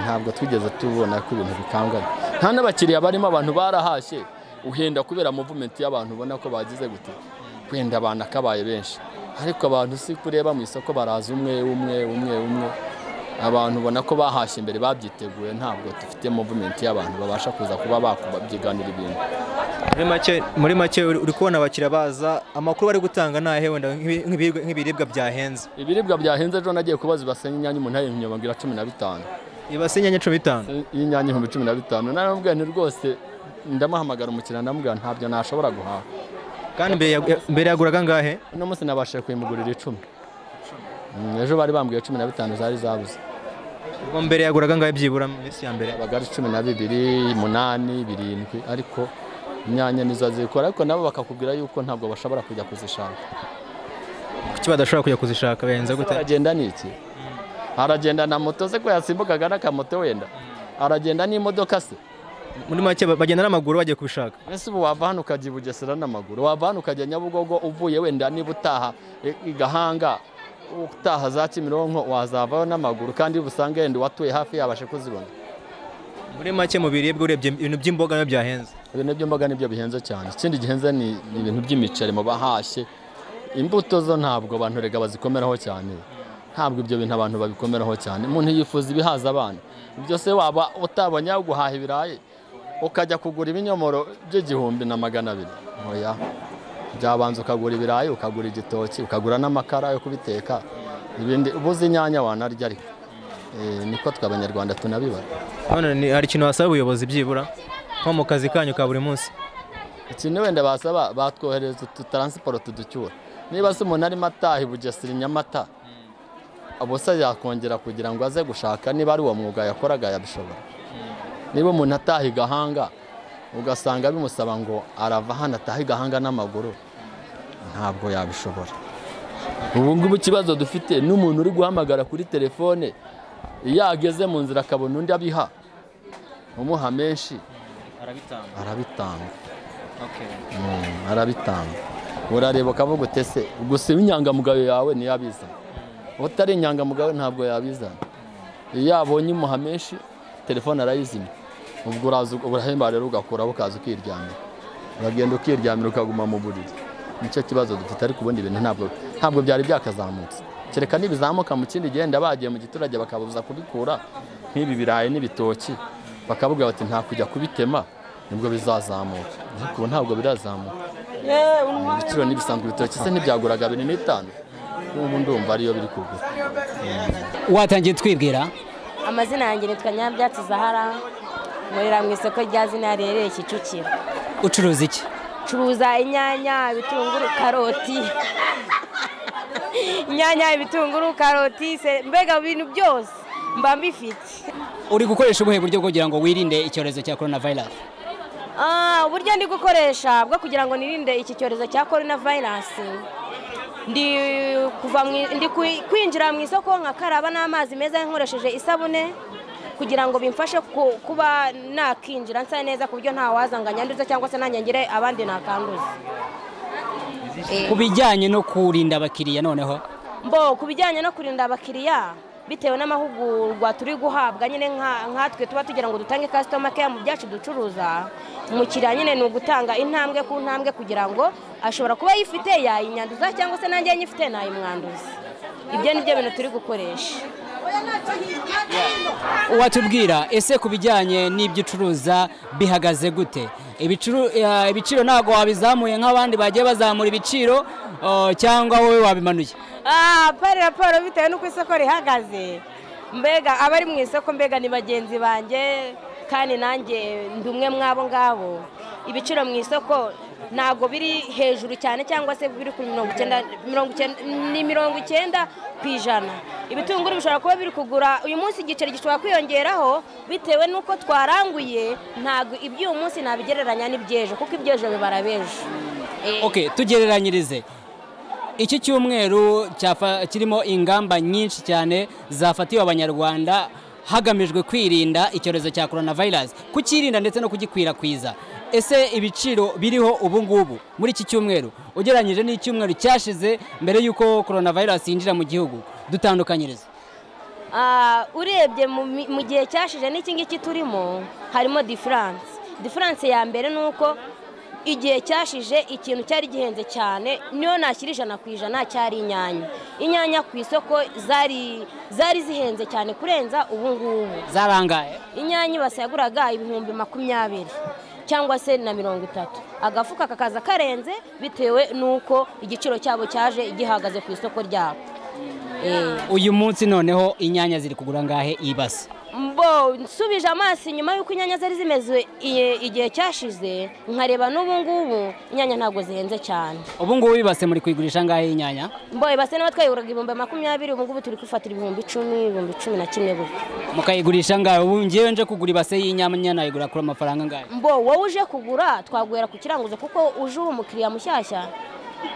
Ntabwo twigeze tubona ko ibintu bikanganye. Nta n'abakiriya barimo, abantu barahashye uhenda kubera movement y'abantu ubona ko bagize gute, kwenda abantu akabaye benshi. Ariko abantu si kureba mu isoko baraza umwe umwe umwe umwe. Abantu ubona ko bahashye imbere babyiteguye, ntabwo dufite movement y'abantu babasha kuza kuba bakubyiganira ibintu. Muri make uri kubona abakiriya baza, amakuru bari gutanga nahe wenda nk'ibiribwa byahenze? Ibiribwa byahenze ejo nagiye kubaza ibase y'inyanya umuntu ayinywa bambwira 15. Ibase y'inyanya 15? Y'inyanya 15,000. Naramubwiye nti rwose ndamuhamagara umukiriya ndamubwira ntabyo nashobora guhaha. Kandi mbere yaguraga angahe? Uno munsi nabashije kuyimugurira 10. Ejo bari bambwiye 15 zari zabuze. Ubwo mbere yaguraga angahe byibura mu minsi ya mbere? Yabaga ari 12, 8, 7, ariko inyanya nizo zikora, ariko nabo bakakubwira yuko ntabwo bashobora kujya kuzishaka. Kuki badashobora kujya kuzishaka benze gute? Aragenda niki? Aragenda na moto se ko yasimbukaga n'akamoto wenda? Aragenda n'imodoka se? Muri make bagenda n'amaguru bagiye kubishaka. Ese ubu wava hano ukajya i Bugesera n'amaguru, wava hano ukajya Nyabugogo uvuye wenda niba utaha i Gahanga, utaha za Kimironko wazavayo n'amaguru, kandi ubusange wenda watuye hafi yabashe kuzibona. Muri make mu biribwa urebye ibintu by'imboga nabyo byahenze. Ibintu by'imboga nibyo bihenze cyane. Ikindi gihenze ni ibintu by'imiceri mu bahashye. Imbuto zo ntabwo abantu rega bazikomeraho cyane. Ntabwo ibyo bintu abantu babikomeraho cyane. Umuntu yifuza ibihaza abana. Ibyo se waba utabonye aho guhaha ibirayi ukajya kugura ibinyomoro by'1200. Oya. Byabanza ukagura ibirayi, ukagura igitoki, ukagura n'amakara yo kubiteka. Ibindi ubuze inyanya wanarya ariko. Niko tw'abanyarwanda tunabibara. None hari ikintu wasaba ubuyobozi byibura nko mu kazi kanyu ka buri munsi? Ikintu wenda basaba batwohereza ututransport tuducyura. Niba se umuntu arimo ataha i Bugesera Nyamata, abo se yakongera kugira ngo aze gushaka niba ari uwo mwuga yakoraga yabishobora. Niba umuntu ataha i Gahanga ugasanga bimusaba ngo arava hano ataha i Gahanga n'amaguru, ntabwo yabishobora. Ubu ngubu ikibazo dufite n'umuntu uri guhamagara kuri telefone, iyo ageze mu nzira akabona undi abiha umuha menshi arabitanga. Arabitanga. Urareba ukavuga uti ese gusa inyangamugayo yawe ntiyabizana, utari inyangamugayo ntabwo yabizana. Iyo abonye umuha menshi telefone arayizimya, ubwo uraza urahemba rero ugakuraho ukaza ukiryamira, uragenda ukiryamira ukaguma mu buriri. Nicyo kibazo dufite, ariko ubundi ibintu ntabwo byari byakazamutse. Kereka nibizamuka mu kindi genda bagiye mu giturage bakabuza kubikura nk'ibi birayi n'ibitoki, bakavuga bati nta kujya kubitema nibwo bizazamuka, ariko ntabwo birazamuka. Ibiciro n'ibisanzwe ibitoki se ntibyaguraga 2.5, ubu ndumva ariyo biri kugura. Watangiye twibwira? Amazina yanjye nitwa Nyabyatsi Zahara, nkorera mu isoko rya Ziniya riherereye Kicukiro. Ucuruza iki? Curuza inyanya, ibitunguru, karoti. Inyanya, ibitunguru, karoti, mbega ibintu byose mba mbifite. Uri gukoresha ubuhe buryo kugira ngo wirinde icyorezo cya coronavirus? Uburyo ndi gukoresha bwo kugira ngo nirinde iki cyorezo cya coronavirus, ndi kwinjira mu isoko nkakaraba n'amazi meza nkoresheje isabune kugira ngo bimfashe kuba nakinjira nsa neza ku buryo nta waza ngo anyanduze cyangwa se nanjye ngire abandi nakanduza. Ku bijyanye no kurinda abakiriya noneho? Mbo ku bijyanye no kurinda abakiriya Bitewe n'amahugurwa turi guhabwa nyine nkatwe tuba tugira ngo dutange customer care mu byacu ducuruza, umukiriya nyine ni ugutanga intambwe ku ntambwe kugira ngo ashobora kuba yifite yayinyanduza cyangwa se nanjye nyifite nayimwanduza. Ibyo ni byo bintu turi gukoresha. Watubwira ese ku bijyanye n'ibyo ucuruza bihagaze gute? Ibiciro ntabwo wabizamuye nk'abandi bagiye bazamura ibiciro, cyangwa wowe wabimanuye? Pari raporo bitewe n'uko isoko rihagaze, mbega abari mu isoko mbega ni bagenzi banjye kandi nanjye ndi umwe mwabo ngabo. Ibiciro mu isoko ntabwo biri hejuru cyane cyangwa se biri kuri 90% Ibitunguru bishobora kuba biri kugura uyu munsi, igiceri gishobora kwiyongeraho bitewe n'uko twaranguye. Ntabwo iby'uyu munsi nabigereranya n'ibyejo kuko ibyejo bibara bejo. Okay, tugereranyirize iki cyumweru kirimo ingamba nyinshi cyane zafatiwe abanyarwanda hagamijwe kwirinda icyorezo cya coronavirus, kukirinda ndetse no kugikwirakwiza. Ese ibiciro biriho ubu ngubu muri iki cyumweru ugereranyije n'icyumweru cyashize mbere y'uko coronavirus yinjira mu gihugu, dutandukanyirize? Urebye mu gihe cyashize n'iki ngiki turimo harimo difference. Difference ya mbere ni uko igihe cyashije ikintu cyari gihenze cyane, niyo nashyira 100% cyari inyanya. Inyanya ku isoko zari zihenze cyane kurenza ubu ngubu. Zarangaye? Inyanya basaguraga 20,000 cyangwa se na 30. Agafuka kakaza karenze bitewe nuko igiciro cyabo cyaje gihagaze ku isoko ryabo. Uyu munsi noneho inyanya ziri kugura ngahe ibase? Mbo nsubije amaso inyuma yuko inyanya zari zimeze igihe cyashize nkareba n'ubu ngubu inyanya ntabwo zihenze cyane. Ubu ngubu ibase muri kuyigurisha ngahe inyanya? Mbo ibase niba twayiguraga 20,000 ubu ngubu turi kwifatira 10,000, 11,000 gutyo. Mukayigurisha ngahe? Ubu ngiye nje kugura ibase y'inyanya nayigura kuri amafaranga ngahe? Mbo wowe uje kugura twaguhera ku kiranguzo kuko uje uri umukiriya mushyashya.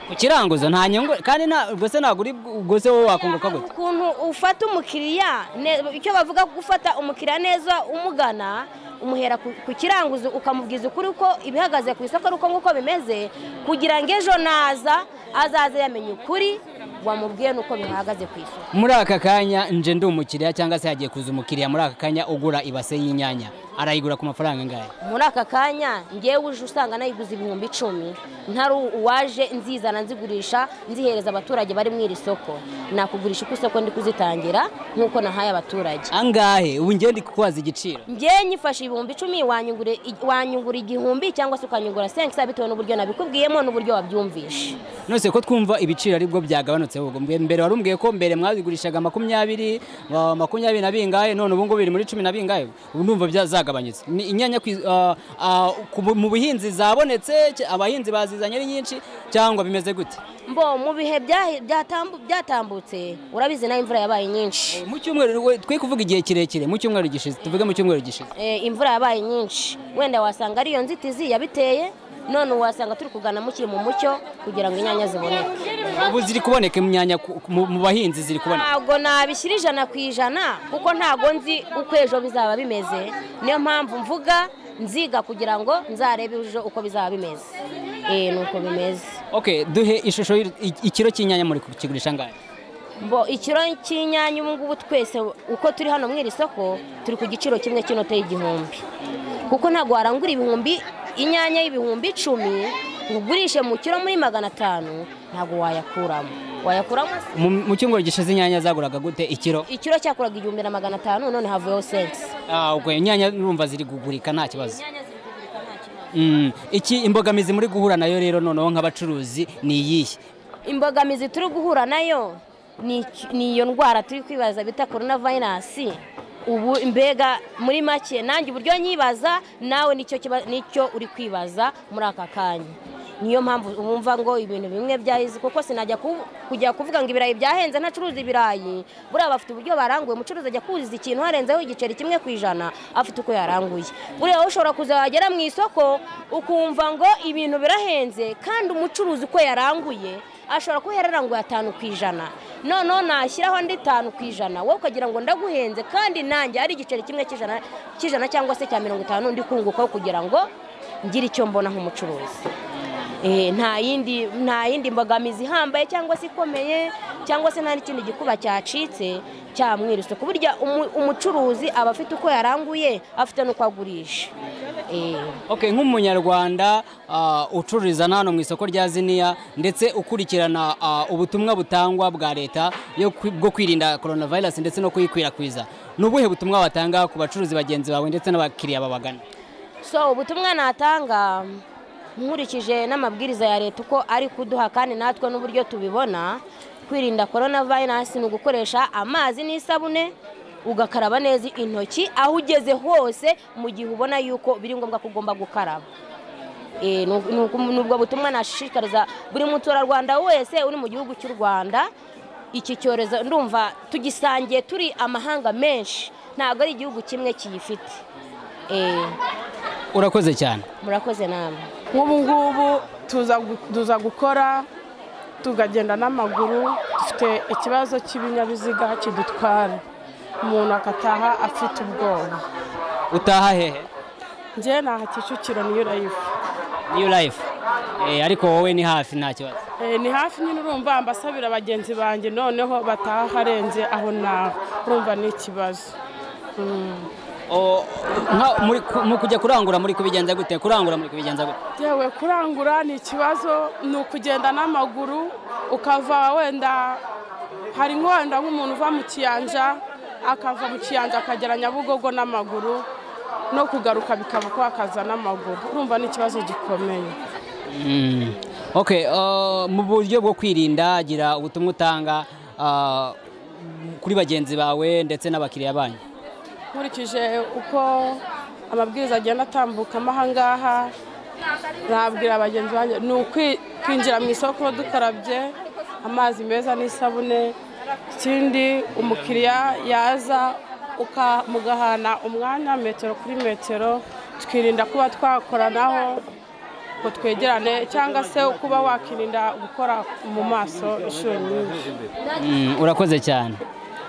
Ku kiranguzo nta nyungu kandi ubwo se ntabwo uri ubwo se wowe wakunguka gute? Ukuntu ufata umukiriya, icyo bavuga gufata umukiriya neza umugana, umuhera ku kiranguzo ukamubwiza ukuri ko ibihagaze ku isoko uko nguko bimeze, kugira ngo ejo naza azaze yamenye ukuri wamubwiye nuko bihagaze ku isoko. Muri aka kanya nje ndi umukiriya cyangwa se hagiye kuza umukiriya muri aka kanya ugura ibase y'inyanya, arayigura ku mafaranga angahe? Muri aka kanya ngewe uje usanga nayiguze 10,000, ntari uwaje nzizana nzigurisha nzihereza abaturage bari mu iri soko. Nakugurisha uko isoko ndi kuzitangira nkuko nahaye abaturage. Angahe? Ubu ngiye ndi kukubaza igiciro. Ngiye nyifashe 10,000 wanyungura 1,000 cyangwa se ukanyungura 5 bitewe n'uburyo nabikubwiyemo n'uburyo wabyumvishe. Nose ko twumva ibiciro aribwo byagabanutse ubwo mbere warumbwiye ko mbere mwazigurishaga 20, 20 na bingahe, none ubu ngubu biri muri 10 na bingahe, ubu ndumva byazagabanyutse. Inyanya mu buhinzi zabonetse, abahinzi bazizanye ari nyinshi cyangwa bimeze gute? Mbo mu bihe byatambutse urabizi na imvura yabaye nyinshi. Mu cyumweru twe kuvuga igihe kirekire, mu cyumweru gishize, tuvuge mu cyumweru gishize. Imvura yabaye nyinshi, wenda wasanga ari iyo nzitizi yabiteye, none wasanga turi kugana mukiri mu mucyo kugira ngo inyanya ziboneke. Ubu ziri kuboneka imyanya mu bahinzi ziri kuboneka? Ntabwo nabishyira 100% kuko ntabwo nzi uko ejo bizaba bimeze, niyo mpamvu mvuga nziga kugira ngo nzarebe ejo uko bizaba bimeze. Nuko bimeze. Okay, duhe ishusho ikiro cy'inyanya muri kukigurisha ngahe? Mbo ikiro cy'inyanya ubu ngubu twese uko turi hano mu iri soko turi ku giciro kimwe cy'inote y'1000, kuko ntabwo warangura inyanya y'10,000 ugurishe mu kiro muri 500 ntabwo wayakuramo. Wayakuramo mu cyumweru gishize inyanya zaguraga gute ikiro? Ikiro cyakuraga 1,500 none havuyeho 5. Ubwo inyanya urumva ziri kugurika nta kibazo. Iki imbogamizi muri guhura nayo rero noneho nk'abacuruzi ni iyihe? Imbogamizi turi guhura nayo ni iyo ndwara turi kwibaza bita coronavirus. Ubu mbega muri make nanjye uburyo nyibaza nawe nicyo uri kwibaza muri aka kanya. Niyo mpamvu wumva ngo ibintu bimwe byahize, kuko sinajya kujya kuvuga ngo ibirayi byahenze ntacuruza ibirayi. Buriya bafite uburyo baranguye, umucuruzi ajya kuzuza ikintu harenzeho igiceri 1% afite uko yaranguye. Buriya ushobora kuzagera mu isoko ukumva ngo ibintu birahenze kandi umucuruzi uko yaranguye ashobora kuba yararanguye 5%, none nashyiraho andi 5% wowe ukagira ngo ndaguhenze kandi nanjye ari igiceri kimwe cy'ijana cyangwa se cya 50 ndi kungukaho kugira ngo ngire icyo mbona nk'umucuruzi. Nta yindi mbogamizi ihambaye cyangwa se ikomeye cyangwa se nta n'ikindi gikuba cyacitse cyamwiruse, ku buryo umucuruzi aba afite uko yaranguye, afite n'uko agurisha. Okay, nk'umunyarwanda ucururiza hano mu isoko rya Ziniya ndetse ukurikirana ubutumwa butangwa bwa leta bwo kwirinda coronavirus ndetse no kuyikwirakwiza, ni ubuhe butumwa watanga ku bacuruzi bagenzi bawe ndetse n'abakiriya babagana? So ubutumwa natanga nkurikije n'amabwiriza ya leta uko ari kuduha kandi natwe n'uburyo tubibona, kwirinda coronavirus ni ugukoresha amazi n'isabune, ugakaraba neza intoki aho ugeze hose mu gihe ubona yuko biri ngombwa ko ugomba gukaraba. Nubwo butumwa nashishikariza buri muturarwanda wese uri mu gihugu cy'u Rwanda. Iki cyorezo ndumva tugisangiye turi amahanga menshi, ntabwo ari igihugu kimwe kiyifite. Urakoze cyane. Murakoze namwe. Nk'ubu ngubu tuza gukora tugagenda n'amaguru, dufite ikibazo cy'ibinyabiziga kidutwara, umuntu akataha afite ubwoba. Utaha hehe? Njye naha Kicukiro, New Life. New Life. Ariko wowe ni hafi nta kibazo? Ni hafi nyine, urumva mbasabira bagenzi banjye noneho bataha harenze aho naho, urumva ni ikibazo. Mu kujya kurangura muri kubigenza gute? Kurangura muri kubigenza gute? Yewe, kurangura ni ikibazo, ni ukugenda n'amaguru ukava wenda hari wenda nk'umuntu uva mu Kiyanja akava mu Kiyanja akagera Nyabugogo n'amaguru, no kugaruka bikaba ko akaza n'amaguru, urumva ni ikibazo gikomeye. Okay, mu buryo bwo kwirinda gira ubutumwa utanga kuri bagenzi bawe ndetse n'abakiriya banyu. Nkurikije uko amabwiriza agenda atambukamo aha ngaha, nabwira bagenzi banjye ni ukwinjira mu isoko dukarabye amazi meza n'isabune, ikindi umukiriya yaza mugahana umwanya metero kuri metero, tukirinda kuba twakoranaho ngo twegerane, cyangwa se kuba wakirinda gukora mu maso inshuro nyinshi. Urakoze cyane.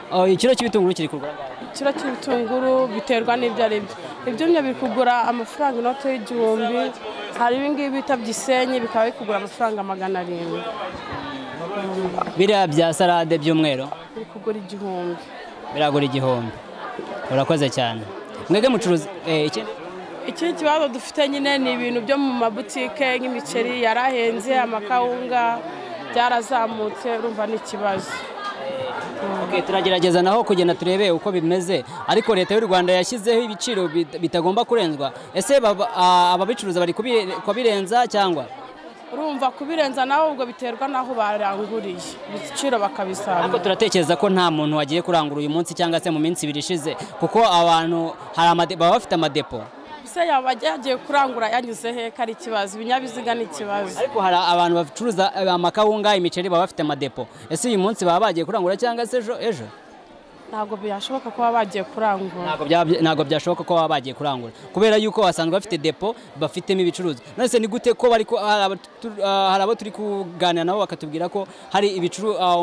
Ikiro cy'ibitunguru kiri kugura? Ikiro cy'ibitunguru biterwa n'ibyo ari byo. Ibyumye biri kugura amafaranga inote y'igihumbi, hari ibingibi bita Gisenyi bikaba bikugura amafaranga 700. Biriya bya salade by'umweru biri kugura 1000. Biragura 1000. Urakoze cyane. Mwege mucuruzi ikindi kibazo dufite nyine ni ibintu byo mu mabutike nk'imiceri yarahenze, amakawunga byarazamutse, urumva ni ikibazo. Okay, turagerageza naho kugenda turebe uko bimeze, ariko leta y'u Rwanda yashyizeho ibiciro bitagomba kurenzwa. Ese ababicuruza bari kubirenza cyangwa? Urumva kubirenza naho ubwo biterwa naho baranguriye ibiciro bakabisanga. Ariko turatekereza ko nta muntu wagiye kurangura uyu munsi cyangwa se mu minsi ibiri ishize, kuko abantu hari baba bafite amadepo. Se yaba yagiye kurangura yanyuze he kari ikibazo, ibinyabiziga ni ikibazo. Ariko hari abantu bacuruza amakawunga, imiceri baba bafite amadepo. Ese uyu munsi baba bagiye kurangura cyangwa se ejo? Ntabwo byashoboka ko baba bagiye kurangura. Ntabwo byashoboka ko baba bagiye kurangura kubera yuko basanzwe bafite depo bafitemo ibicuruzwa. None se ni gute ko bari hari abo turi kuganira nabo bakatubwira ko hari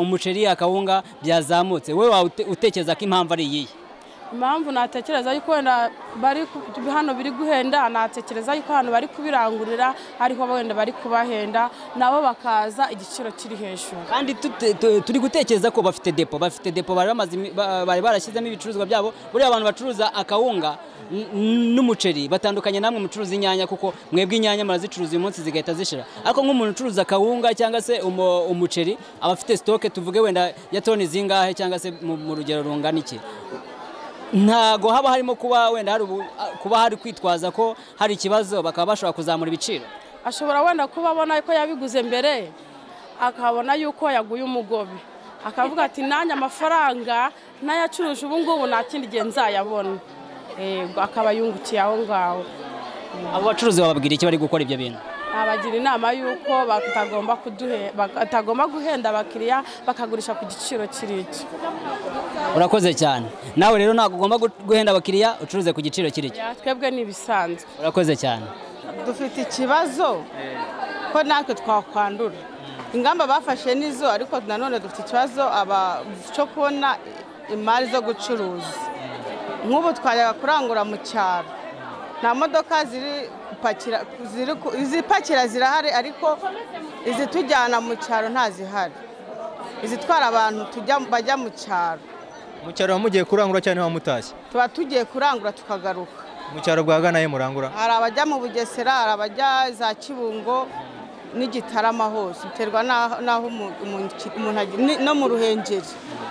umuceri, akawunga byazamutse, wowe utekereza ko impamvu ari iyihe? Impamvu natekereza yuko wenda bari hano biri guhenda, natekereza yuko hano bari kubirangurira ariho wenda bari kubahenda nabo bakaza igiciro kiri hejuru. Kandi turi gutekereza ko bafite depo, bari barashyizemo ibicuruzwa byabo. Buriya abantu bacuruza akawunga n'umuceri batandukanye namwe mucuruza inyanya, kuko mwebwe inyanya murazicuruza uyu munsi zigahita zishira, ariko nk'umuntu ucuruza akawunga cyangwa se umuceri aba afite stock tuvuge wenda ya toni zingahe cyangwa se mu rugero rungana iki. Ntago haba harimo kuba wenda hari kuba hari kwitwaza ko hari ikibazo bakaba bashobora kuzamura ibiciro. Ashobora wenda kuba abona ko yabiguze mbere akabona yuko yaguye umugobe, akavuga ati nanjye amafaranga nayacuruje ubu ngubu nta kindi gihe nzayabona, akaba yungukiye aho ngaho. Abo bacuruzi bababwira iki bari gukora ibyo bintu? Abagira inama yuko batagomba guhenda abakiriya, bakagurisha ku giciro kiricyo. Urakoze cyane. Nawe rero ntabwo ugomba guhenda abakiriya, ucuruze ku giciro kiricyo. Twebwe ni ibisanzwe. Urakoze cyane. Dufite ikibazo ko natwe twakwandura. Ingamba bafashe nizo, ariko nanone dufite ikibazo cyo kubona imari zo gucuruza. Nk'ubu twajyaga kurangura mu cyaro, nta modoka ziri gupakira, izipakira zirahari ariko izitujyana mu cyaro ntazihari. Izitwara abantu bajya mu cyaro. Mu cyaro mugiye kurangura cyane wa mutashye? Tuba tugiye kurangura tukagaruka. Mu cyaro bwagana ye murangura? Hari abajya mu Bugesera, hari abajya za Kibungo n'Igitarama hose, biterwa n'aho umuntu no mu Ruhengeri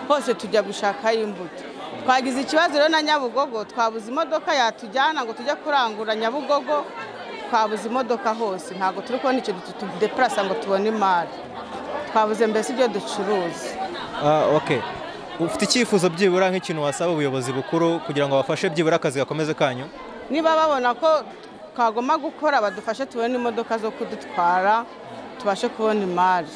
hose tujya gushaka imbuto. Twagize ikibazo rero na Nyabugogo, twabuze imodoka yatujyana ngo tujye kurangura Nyabugogo, twabuze imodoka hose, ntabwo turi kubona icyo tudeplasa ngo tubone imari, twabuze mbese ibyo ducuruza. Okay. Ufite icyifuzo byibura nk'ikintu wasaba ubuyobozi bukuru kugira ngo bafashe byibura akazi gakomeze kanyu? Niba babona ko twagomba gukora badufashe tubone imodoka zo kudutwara tubashe kubona imari.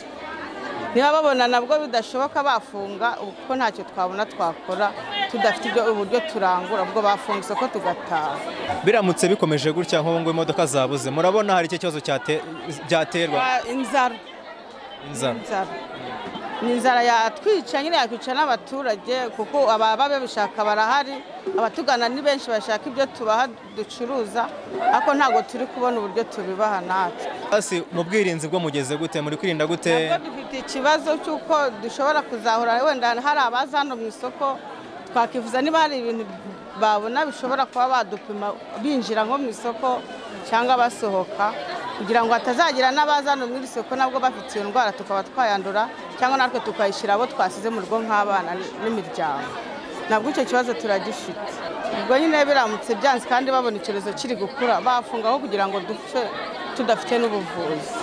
Niba babona nabwo bidashoboka bafunga, kuko ntacyo twabona twakora tudafite ibyo uburyo turangura, ubwo bafunga isoko tugataha. Biramutse bikomeje gutya nk'ubu ngo imodoka zabuze, murabona hari icyo kibazo cyaterwa? Inzara. Ni inzara yatwica nyine, yakwica n'abaturage, kuko ababa babishaka barahari, abatugana ni benshi bashaka ibyo tubaha ducuruza, ariko ntabwo turi kubona uburyo tubibaha natwe. Basi mu bwirinzi bwo mugeze gute, muri kwirinda gute? Ntabwo dufite ikibazo cy'uko dushobora kuzahura wenda hari abaza hano mu isoko, twakifuza niba hari ibintu babona bishobora kuba badupima binjira nko mu isoko cyangwa basohoka, kugira ngo hatazagira n'abaza hano mu isoko nabwo bafite iyo ndwara tukaba twayandura, cyangwa natwe tukayishyira abo twasize mu rugo nk'abana n'imiryango. Nabwo icyo kibazo turagifite. Ubwo nyine biramutse byanze kandi babona icyorezo kiri gukura, bafungaho kugira ngo dupfe tudafite n'ubuvuzi.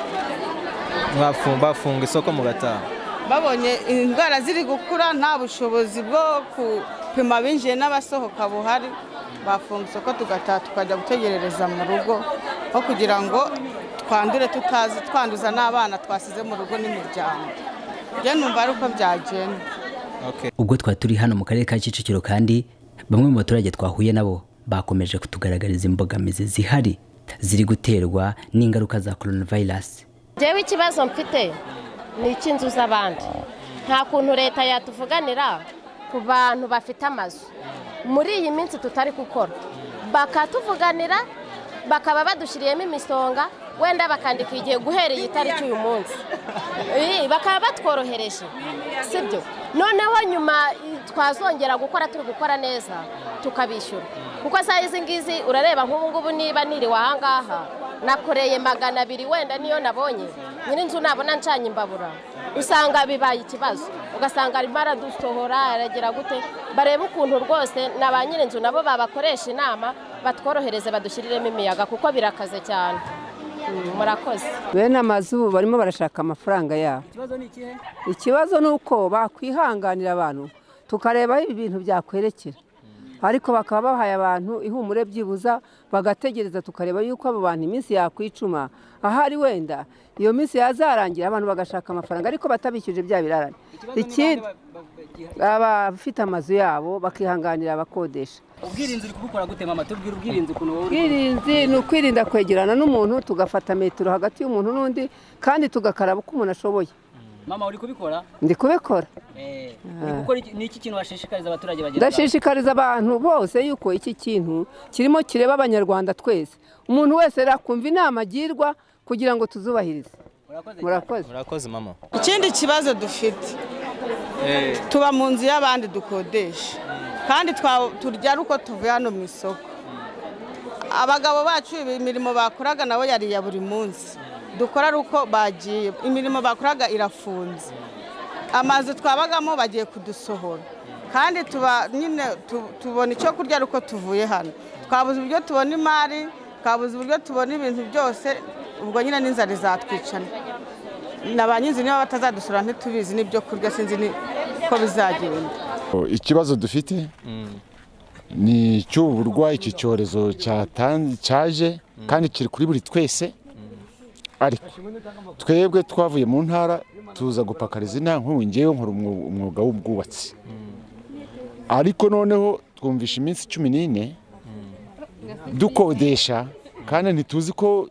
Bafunga isoko mugataha. Babonye indwara ziri gukura nta bushobozi bwo gupima abinjiye n'abasohoka buhari, bafunga isoko tugataha tukajya gutegerereza mu rugo, aho kugira ngo twandure tutazi twanduza n'abana twasize mu rugo n'imiryango. Njye numva ari uko byagenda. Ubwo twari turi hano mu karere ka Kicukiro kandi bamwe mu baturage twahuye nabo bakomeje kutugaragariza imbogamizi zihari ziri guterwa n'ingaruka za coronavirus. Jewe ikibazo mfite ni icy'inzu z'abandi. Nta kuntu leta yatuvuganira ku bantu bafite amazu muri iyi minsi tutari gukora, bakatuvuganira bakaba badushyiriyemo imisonga, wenda bakandika igihe guhereye itariki uyu munsi, bakaba batworohereje, sibyo? Noneho nyuma twazongera gukora turi gukora neza tukabishyura, kuko saa izi ngizi urareba nk'ubu ngubu niba niriwe aha ngaha nakoreye 200 wenda niyo nabonye, nyir'inzu nabona ncanye imbabura, usanga bibaye ikibazo, ugasanga arimo aradusohora aragira gute. Barebe ukuntu rwose na ba nyir'inzu nabo babakoresha inama batworohereze badushyiriremo imiyaga, kuko birakaze cyane. Murakoze. Bene amazu barimo barashaka amafaranga yabo. Ikibazo ni uko bakwihanganira abantu tukareba ibi bintu byakwerekera, ariko bakaba bahaye abantu ihumure byibuza bagategereza tukareba yuko abo bantu iminsi yakwicuma, ahari wenda iyo minsi yazarangira abantu bagashaka amafaranga ariko batabishyuje bya birarane. Ikindi abafite amazu yabo bakihanganira abakodesha. Ubwirinzi uri kubukora gute mama? Tubwira ubwirinzi ukuntu wowe. Ubwirinzi ni ukwirinda kwegerana n'umuntu, tugafata metero hagati y'umuntu n'undi, kandi tugakaraba uko umuntu ashoboye. Mama uri kubikora? Ndi kubikora. Uri gukora ni iki kintu washishikariza abaturage bagenzi? Ndashishikariza abantu bose yuko iki kintu kirimo kireba abanyarwanda twese. Umuntu wese rakumva inama agirwa kugira ngo tuzubahirize. Murakoze. Murakoze mama. Ikindi kibazo dufite, tuba mu nzu y'abandi dukodesha, kandi turya ari uko tuvuye hano mu isoko. Abagabo bacu imirimo bakoraga nabo yari ya buri munsi, dukora ari uko bagiye, imirimo bakoraga irafunze, amazu twabagamo bagiye kudusohora, kandi tuba nyine tubona icyo kurya ari uko tuvuye hano. Twabuze uburyo tubona imari, twabuze uburyo tubona ibintu byose, ubwo nyine n'inzara izatwicana. Na ba nyinzu niba batazadusura ntitubizi n'ibyo kurya sinzi ko bizagenda. Ikibazo dufite ni cy'uburwayi, iki cyorezo cyaje kandi kiri kuri buri twese, ariko twebwe twavuye mu ntara tuza gupakariza inka. Nk'ubu ngewe nkora umwuga w'ubwubatsi, ariko noneho twumvisha iminsi 14 dukodesha, kandi ntituzi ko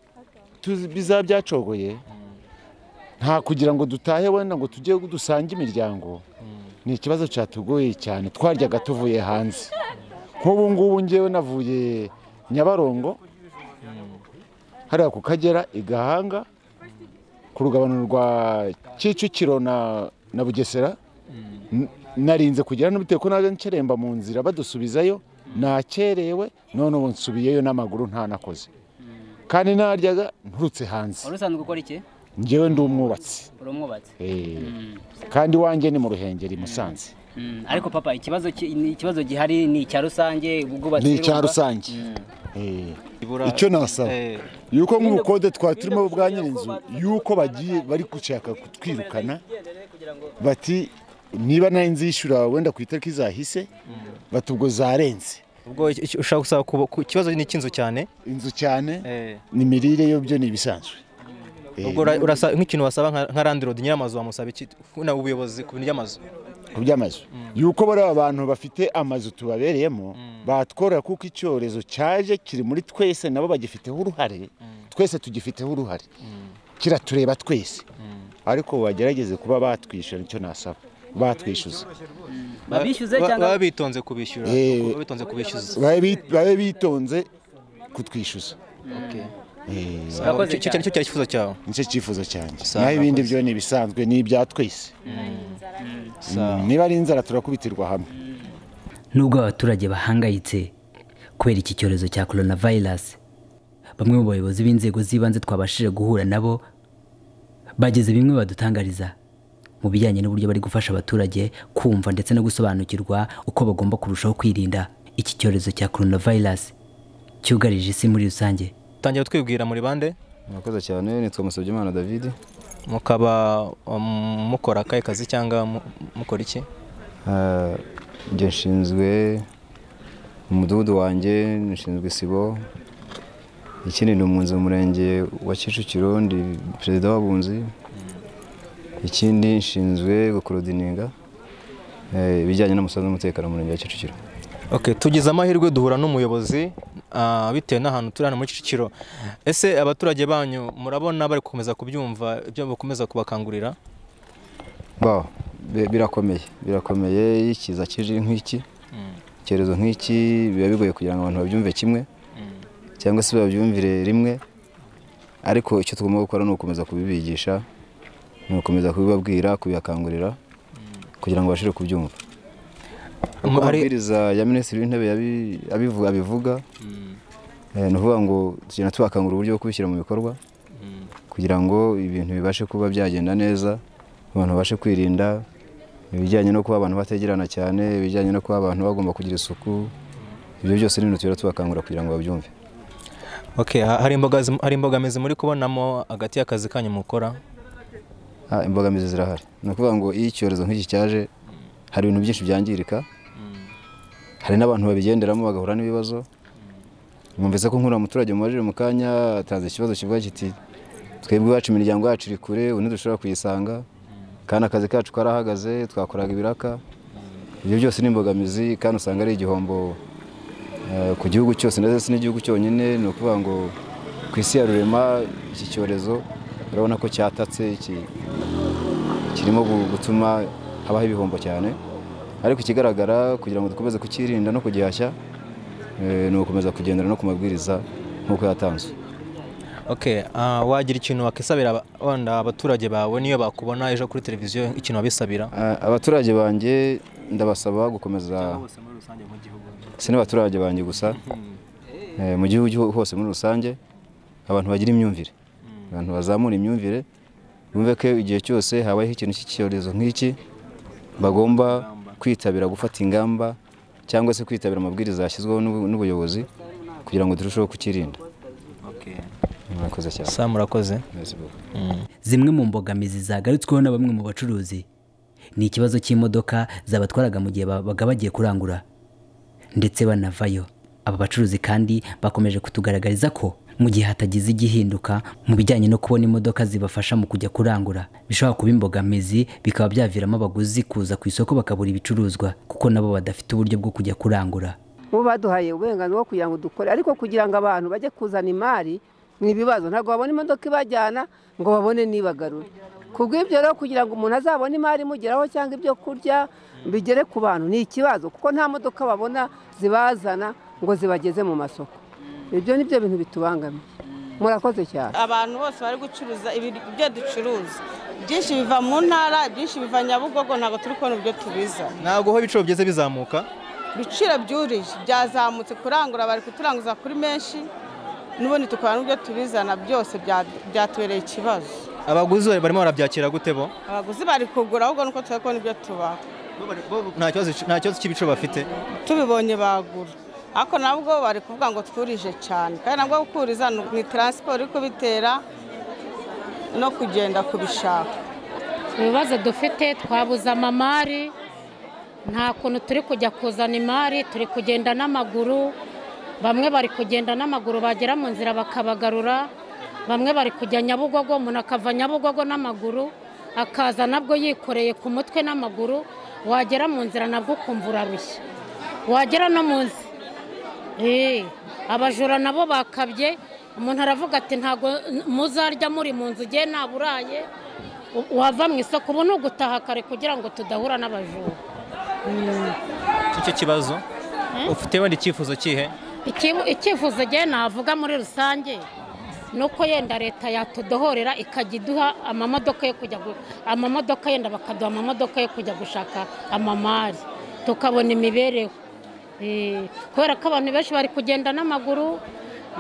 bizaba byacogoye. Nta kugira ngo dutahe wenda ngo tujye dusange imiryango, ni ikibazo cyatugoye cyane. Twaryaga tuvuye hanze, nk'ubu ngubu ngewe navuye Nyabarongo hariya ku Kagera i Gahanga ku rugabano rwa Kicukiro na na Bugesera, narinze kugera n'ubitewe ko naje nceremba mu nzira badusubizayo, nakerewe none ubu nsubiyeyo n'amaguru ntanakoze. Kandi naryaga nturutse hanze. Wari usanzwe ukora iki? Njyewe ndi umwubatsi. Uri umwubatsi? Kandi wanjye ni mu Ruhengeri Musanze. Ariko papa, ikibazo gihari ni icya rusange, ubwubatsi ni icya rusange. Icyo nasaba yuko nk'ubukode twari turimo bwa nyirinzu, yuko bagiye bari gushaka kutwirukana, bati niba nari nzishyura wenda ku itariki zahise, bati ubwo zarenze. Ubwo ushaka gusaba ku kibazo ni cy'inzu cyane, inzu cyane ni mirire yo byo ni ibisanzwe. Ubwo urasa nk'ikintu wasaba nka landlord nyiramazu, wamusaba iki na ubuyobozi ku bintu by'amazu? Ku by'amazu yuko bari abantu bafite amazu tubabereyemo batwora, kuko icyorezo cyaje kiri muri twese, nabo bagifiteho uruhare, twese tugifiteho uruhare, kiratureba twese. Ariko bagerageze kuba batwishyura, nicyo nasaba, batwishyuza. Babishyuze cyangwa babe bitonze kubishyura? Babe bitonze kubishyuza, babe bitonze kutwishyuza. Icyo nicyo cyari icyifuzo cyawe? Nicyo cyifuzo cyanjye. Naho ibindi byo ni ibisanzwe, ni ibya twese. Niba ari inzara turakubitirwa hamwe. Nubwo abaturage bahangayitse kubera iki cyorezo cya coronavirus, bamwe mu bayobozi b'inzego z'ibanze twabashije guhura nabo bageze bimwe badutangariza mu bijyanye n'uburyo bari gufasha abaturage kumva ndetse no gusobanukirwa uko bagomba kurushaho kwirinda iki cyorezo cya coronavirus cyugarije isi muri rusange. Tangira twibwira muri bande? Murakoze cyane, nitwa Musabyimana David. Mukaba mukora akahe kazi cyangwa mukora iki? Njye nshinzwe umudugudu wanjye, nshinzwe isibo. Ikindi ni umwunzi mu murenge wa Kicukiro, ndi perezida w'abunzi. Ikindi nshinzwe gukoordininga ibijyanye n'umusanzu w'umutekano mu murenge wa Kicukiro. Okay, tugize amahirwe duhura n'umuyobozi bitewe n'ahantu turi hano muri Kicukiro. Ese abaturage banyu murabona bari gukomeza kubyumva ibyo bakomeza kubakangurira? Birakomeye, birakomeye. Ikiza kije nk'iki, icyorezo nk'iki, biba bigoye kugira ngo abantu babyumve kimwe cyangwa se babyumvire rimwe, ariko icyo tugomba gukora ni ugukomeza kubibigisha, ni ugukomeza kubibabwira, kubibakangurira kugira ngo babashe kubyumva. Amabwiriza ya Minisitiri w'Intebe abivuga, ni ukuvuga ngo tugenda tubakangurira uburyo bwo kubishyira mu bikorwa kugira ngo ibintu bibashe kuba byagenda neza, abantu babashe kwirinda ibijyanye no kuba abantu bategerana cyane, ibijyanye no kuba abantu bagomba kugira isuku. Ibyo byose ni ibintu tugenda tubakangurira kugira ngo babyumve. Okay, hari imbogamizi muri kubonamo hagati y'akazi kanyu mukora? Imbogamizi zirahari. Ni ukuvuga ngo iyo icyorezo nk'iki cyaje hari ibintu byinshi byangirika, hari n'abantu babigenderamo bagahura n'ibibazo. Mwumvise ko nkura umuturage mubajije mu kanya atanze ikibazo kivuga kiti twebwe iwacu imiryango yacu iri kure, ubu ntidushobora kuyisanga, kandi akazi kacu karahagaze, twakoraga ibiraka. Ibyo byose ni imbogamizi kandi usanga ari igihombo ku gihugu cyose, ndetse si n'igihugu cyonyine. Ni ukuvuga ngo ku isi ya rurema iki cyorezo urabona ko cyatatse, kirimo gutuma habaho ibihombo cyane. Ariko ikigaragara kugira ngo dukomeze kukirinda no kugihashya ni ugukomeza kugendera no ku mabwiriza nk'uko yatanzwe. Okay, wagira ikintu wakisabira wenda abaturage bawe niyo bakubona ejo kuri televiziyo, ikintu wabisabira? Abaturage banjye ndabasaba gukomeza, si n'abaturage banjye gusa, mu gihugu hose muri rusange, abantu bagira imyumvire, abantu bazamura imyumvire, bumve ko igihe cyose habayeho ikintu cy'icyorezo nk'iki bagomba kwitabira gufata ingamba cyangwa se kwitabira amabwiriza yashyizweho n'ubuyobozi kugira ngo turusheho kukirinda. Murakoze cyane. Sa murakoze. Zimwe mu mbogamizi zagarutsweho na bamwe mu bacuruzi ni ikibazo cy'imodoka zabatwaraga mu gihe babaga bagiye kurangura ndetse banavayo. Aba bacuruzi kandi bakomeje kutugaragariza ko mu gihe hatagize igihinduka mu bijyanye no kubona imodoka zibafasha mu kujya kurangura bishobora kuba imbogamizi, bikaba byaviramo abaguzi kuza ku isoko bakabura ibicuruzwa kuko nabo badafite uburyo bwo kujya kurangura. Bo baduhaye uburenganzira bwo kugira ngo dukore, ariko kugira ngo abantu bajye kuzana imari ni ibibazo, ntabwo babona imodoka ibajyana ngo babone nibagarura. Kubw'ibyo rero kugira ngo umuntu azabone imari imugeraho cyangwa ibyo kurya bigere ku bantu ni ikibazo, kuko nta modoka babona zibazana ngo zibageze mu masoko. Ibyo ni byo bintu bitubangamiye. Murakoze cyane. Abantu bose bari gucuruza ibyo ducuruza byinshi biva mu ntara, byinshi biva Nyabugogo, ntabwo turi kubona ibyo tubiza. Ntabwo ho ibiciro byeze bizamuka? Ibiciro byurije byazamutse, kurangura bari kuturanguza kuri menshi, n'ubundi tukabona ibyo tubizana byose byatubereye ikibazo. Abaguzi barimo barabyakira gute bo? Abaguzi bari kugura ahubwo nuko turi kubona ibyo tubaha. Nta kibazo cy'ibiciro bafite? Tubibonye bagura, ariko nabwo bari kuvuga ngo twurije cyane, kandi nabwo gukuriza ni transport iri kubitera no kugenda kubishaka. Ibibazo dufite twabuze amamari, nta kuntu turi kujya kuzana imari, turi kugenda n'amaguru. Bamwe bari kugenda n'amaguru bagera mu nzira bakabagarura, bamwe bari kujya Nyabugogo, umuntu akava Nyabugogo n'amaguru akaza nabwo yikoreye ku mutwe n'amaguru, wagera mu nzira nabwo ukumva urarushye, wagera no mu nzi abajura nabo bakabye. Umuntu aravuga ati ntago muzarya muri mu nzu ugiye naburaye, wava mu isoko ubu ni ugutaha kare kugira ngo tudahura n'abajura. Icyo kibazo ufite wenda icyifuzo kihe? Icyifuzo gihe navuga muri rusange nuko yenda leta yatudohorera ikajya iduha amamodoka yo kujya amamodoka, yenda bakaduha amamodoka yo kujya gushaka amamari tukabona imibereho, kubera ko abantu benshi bari kugenda n'amaguru,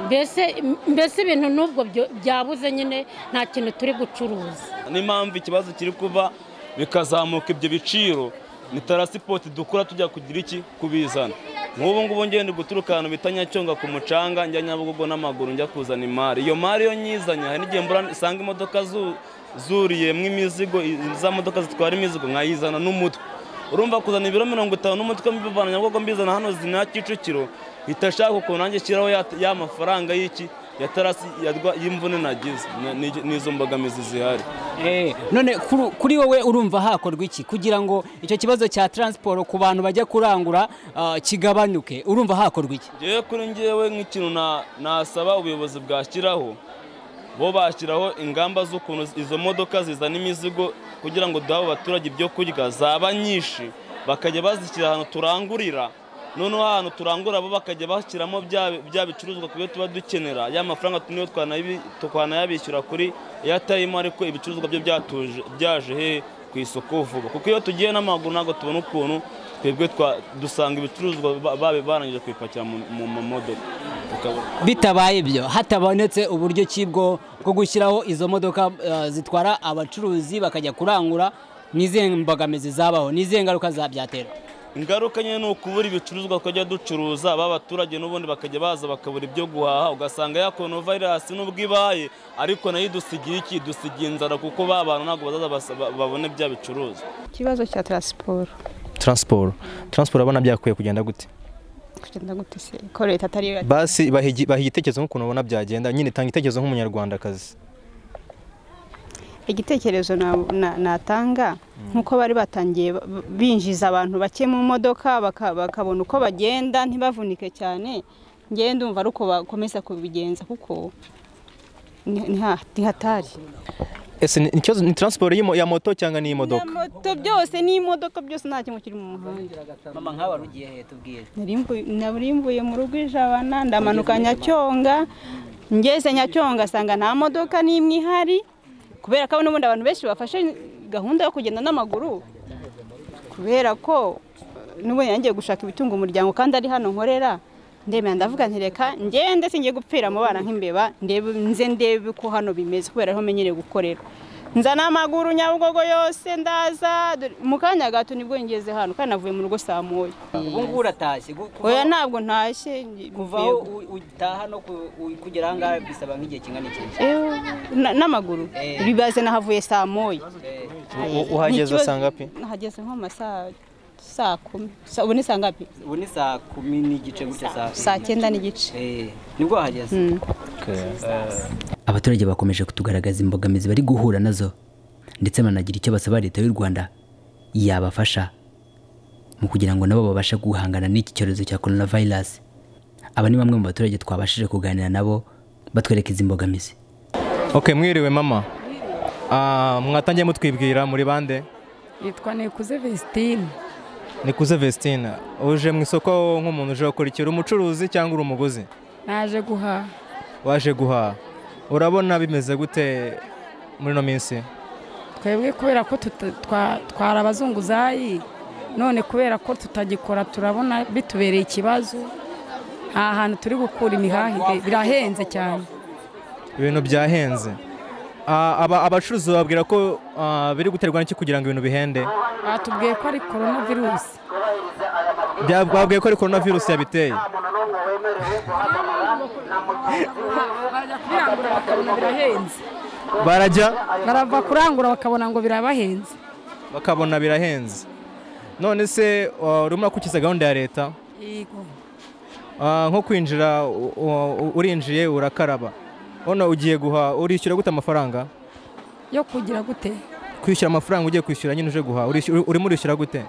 mbese ibintu n'ubwo byabuze nyine, nta kintu turi gucuruza. N'impamvu ikibazo kiri kuba bikazamuka ibyo biciro ni transport dukora tujya kugira iki kubizana. Nk'ubu ngubu ngende guturuka ahantu bita Nyacyonga ku mucanga njya Nyabugogo n'amaguru njya kuzana imari. Iyo mari yo nyizanye hari n'igihe mbura isanga imodoka zuriyemwo imizigo, za modoka zitwara imizigo nkayizana n'umutwe. Urumva kuzana ibiro 50 n'umutwe mbivana Nyabugogo mbizana hano zina Kicukiro, itashaka ukuntu nanjye shyiraho ya mafaranga y'iki ya tarasi y'imvune nagize. Nizo mbogamizi zihari. None kuri wowe urumva hakorwa iki kugira ngo icyo kibazo cya transport ku bantu bajya kurangura kigabanuke? Urumva hakorwa iki? Ngewe kuri ngewe nk'ikintu nasaba ubuyobozi bwashyiraho, bo bashyiraho ingamba z'ukuntu izo modoka zizana imizigo kugira ngo duhe abaturage ibyo kurya zaba nyinshi, bakajya bazishyira ahantu turangurira. Noneho ahantu turangura bo bakajya bashyiramo bya bicuruzwa kubyo tuba dukenera, ya mafaranga niyo twanayabishyura kuri Airtime, ariko ibicuruzwa byo byaje he ku isoko vuba, kuko iyo tugiye n'amaguru ntabwo tubona ukuntu twebwe dusanga ibicuruzwa babe barangije kwipakira mu modoka. Bitabaye ibyo hatabonetse uburyo kibwo bwo gushyiraho izo modoka zitwara abacuruzi bakajya kurangura, n'izihe mbogamizi zabaho, n'izihe ngaruka zabyatera? Ingaruka nyine ni ukubura ibicuruzwa twajya ducuruza, aba baturage n'ubundi bakajya baza bakabura ibyo guhaha, ugasanga ya coronavirus nubwo ibaye ariko nayo idusigiye iki? Idusigiye inzara, kuko ba bantu ntabwo bazaza babone bya bicuruzwa. Ikibazo cya transport. Transport abona byakwiye kugenda gute? Kugenda gute se ko leta atari yo? Basi baha igitekerezo nk'ukuntu ubona byagenda nyine, tanga igitekerezo nk'umunyarwandakazi. Igitekerezo natanga nkuko bari batangiye binjiza abantu bake mu modoka bakabona uko bagenda ntibavunike cyane, ngiye ndumva ari uko bakomeza kubigenza kuko ni hatari. Ese ni transport ya moto cyangwa ni imodoka? Moto byose ni imodoka byose, nta kintu kiri mu muhanda. Mama nk'aba rugiye he tubwire? Nari mvuye mu rugo ijabana ndamanuka Nyacyonga, ngeze Nyacyonga sanga nta modoka n'imwe ihari, kubera ko n'ubundi abantu benshi bafashe gahunda yo kugenda n'amaguru, kubera ko n'ubundi yangiye gushaka ibitunga umuryango kandi ari hano nkorera, ndemera ndavuga nti reka ngende singiye gupfira mu bana nk'imbeba, ndebe nze ndebe ko hano bimeze kubera aho menyereye gukorera. Nza n'amaguru Nyabugogo yose ndaza mu kanya gato nibwo ngeze hano, kandi navuye mu rugo saa moya. Ubu ngubu uratashye? Oya ntabwo ntashye. Kuva aho utaha no kugera aha ngaha bisaba nk'igihe kingana iki? N'amaguru bibaze nahavuye saa moya. Uhageze saa ngapi? Nahageze nko mu saa 10. Ubu ni saa ngapi? Ubu ni saa 10:15 gutya, saa 9:15. Nibwo wahageze? Abaturage bakomeje kutugaragaza imbogamizi bari guhura nazo, ndetse banagira icyo basaba leta y'u Rwanda yabafasha mu kugira ngo nabo babashe guhangana n'iki cyorezo cya coronavirus. Aba ni bamwe mu baturage twabashije kuganira nabo batwereka izi mbogamizi. Okay, mwiriwe mama. Mwatangiye mutwibwira muri bande? Nitwa Nikuze Vestine. Nikuze Vestine, uje mu isoko nk'umuntu uje gukurikira umucuruzi cyangwa uri umuguzi? Naje guhaha. Waje guhaha. Urabona bimeze gute muri no minsi? Twebwe kubera ko twara abazunguzayi, none kubera ko tutagikora turabona bitubereye ikibazo. Nta hantu turi gukura imihahire, birahenze cyane. Ibintu byahenze. Abacuruzi bababwira ko biri guterwa n'iki kugira ngo ibintu bihende? Batubwiye ko ari coronavirus. Babwiye ko ari coronavirus yabiteye. Barajya kurangura bakabona birahenze. Barajya? Barava kurangura bakabona ngo birabahenze. Bakabona birahenze. None se urimo urakurikiza gahunda ya leta? Yego. Nko kwinjira urinjiye urakaraba. Ono ugiye guha urishyura gute amafaranga? Yo kugira gute? Kwishyura amafaranga ugiye kwishyura nyine uje guha urimo urishyura gute?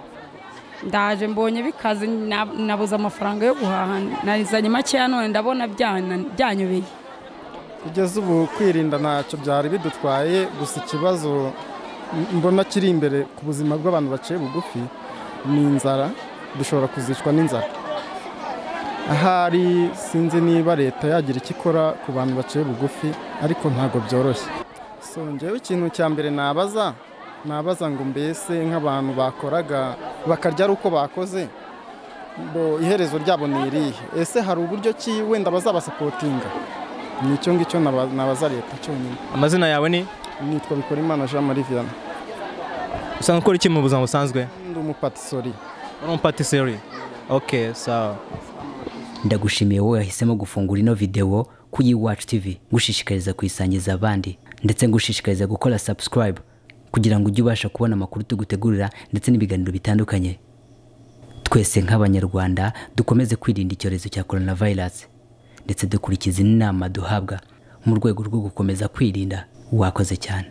Ndaje mbonye bikaze nabuze amafaranga yo guhaha, narizanye make none ndabona byanyobeye. Kugeza ubu kwirinda ntacyo byari bidutwaye, gusa ikibazo mbona kiri imbere ku buzima bw'abantu baciye bugufi ni inzara, dushobora kuzicwa n'inzara. Ahari sinzi niba leta yagira icyo ikora ku bantu baciye bugufi, ariko ntago byoroshye. So njyewe ikintu cya mbere nabaza ngo mbese nk'abantu bakoraga bakarya ari uko bakoze, bo iherezo ryabo ni irihe? Ese hari uburyo ki wenda bazabasapotinga? Nicyo ngicyo nabaza leta cyonyine. Amazina yawe ni? Nitwa Bikorimana Jean Marie Vianney. Usanzwe ukora iki mu buzima busanzwe? Ndi umupatisori. Uri umupatisori? Okay, sawa. Ndagushimiye wowe wahisemo gufungura ino video ku Iwacu TV, ngushishikariza kuyisangiza abandi ndetse ngushishikariza gukora subscribe kugira ngo ujye ubasha kubona amakuru tugutegurira ndetse n'ibiganiro bitandukanye. Twese nk'abanyarwanda dukomeze kwirinda icyorezo cya coronavirus ndetse dukurikiza inama duhabwa mu rwego rwo gukomeza kwirinda. Wakoze cyane.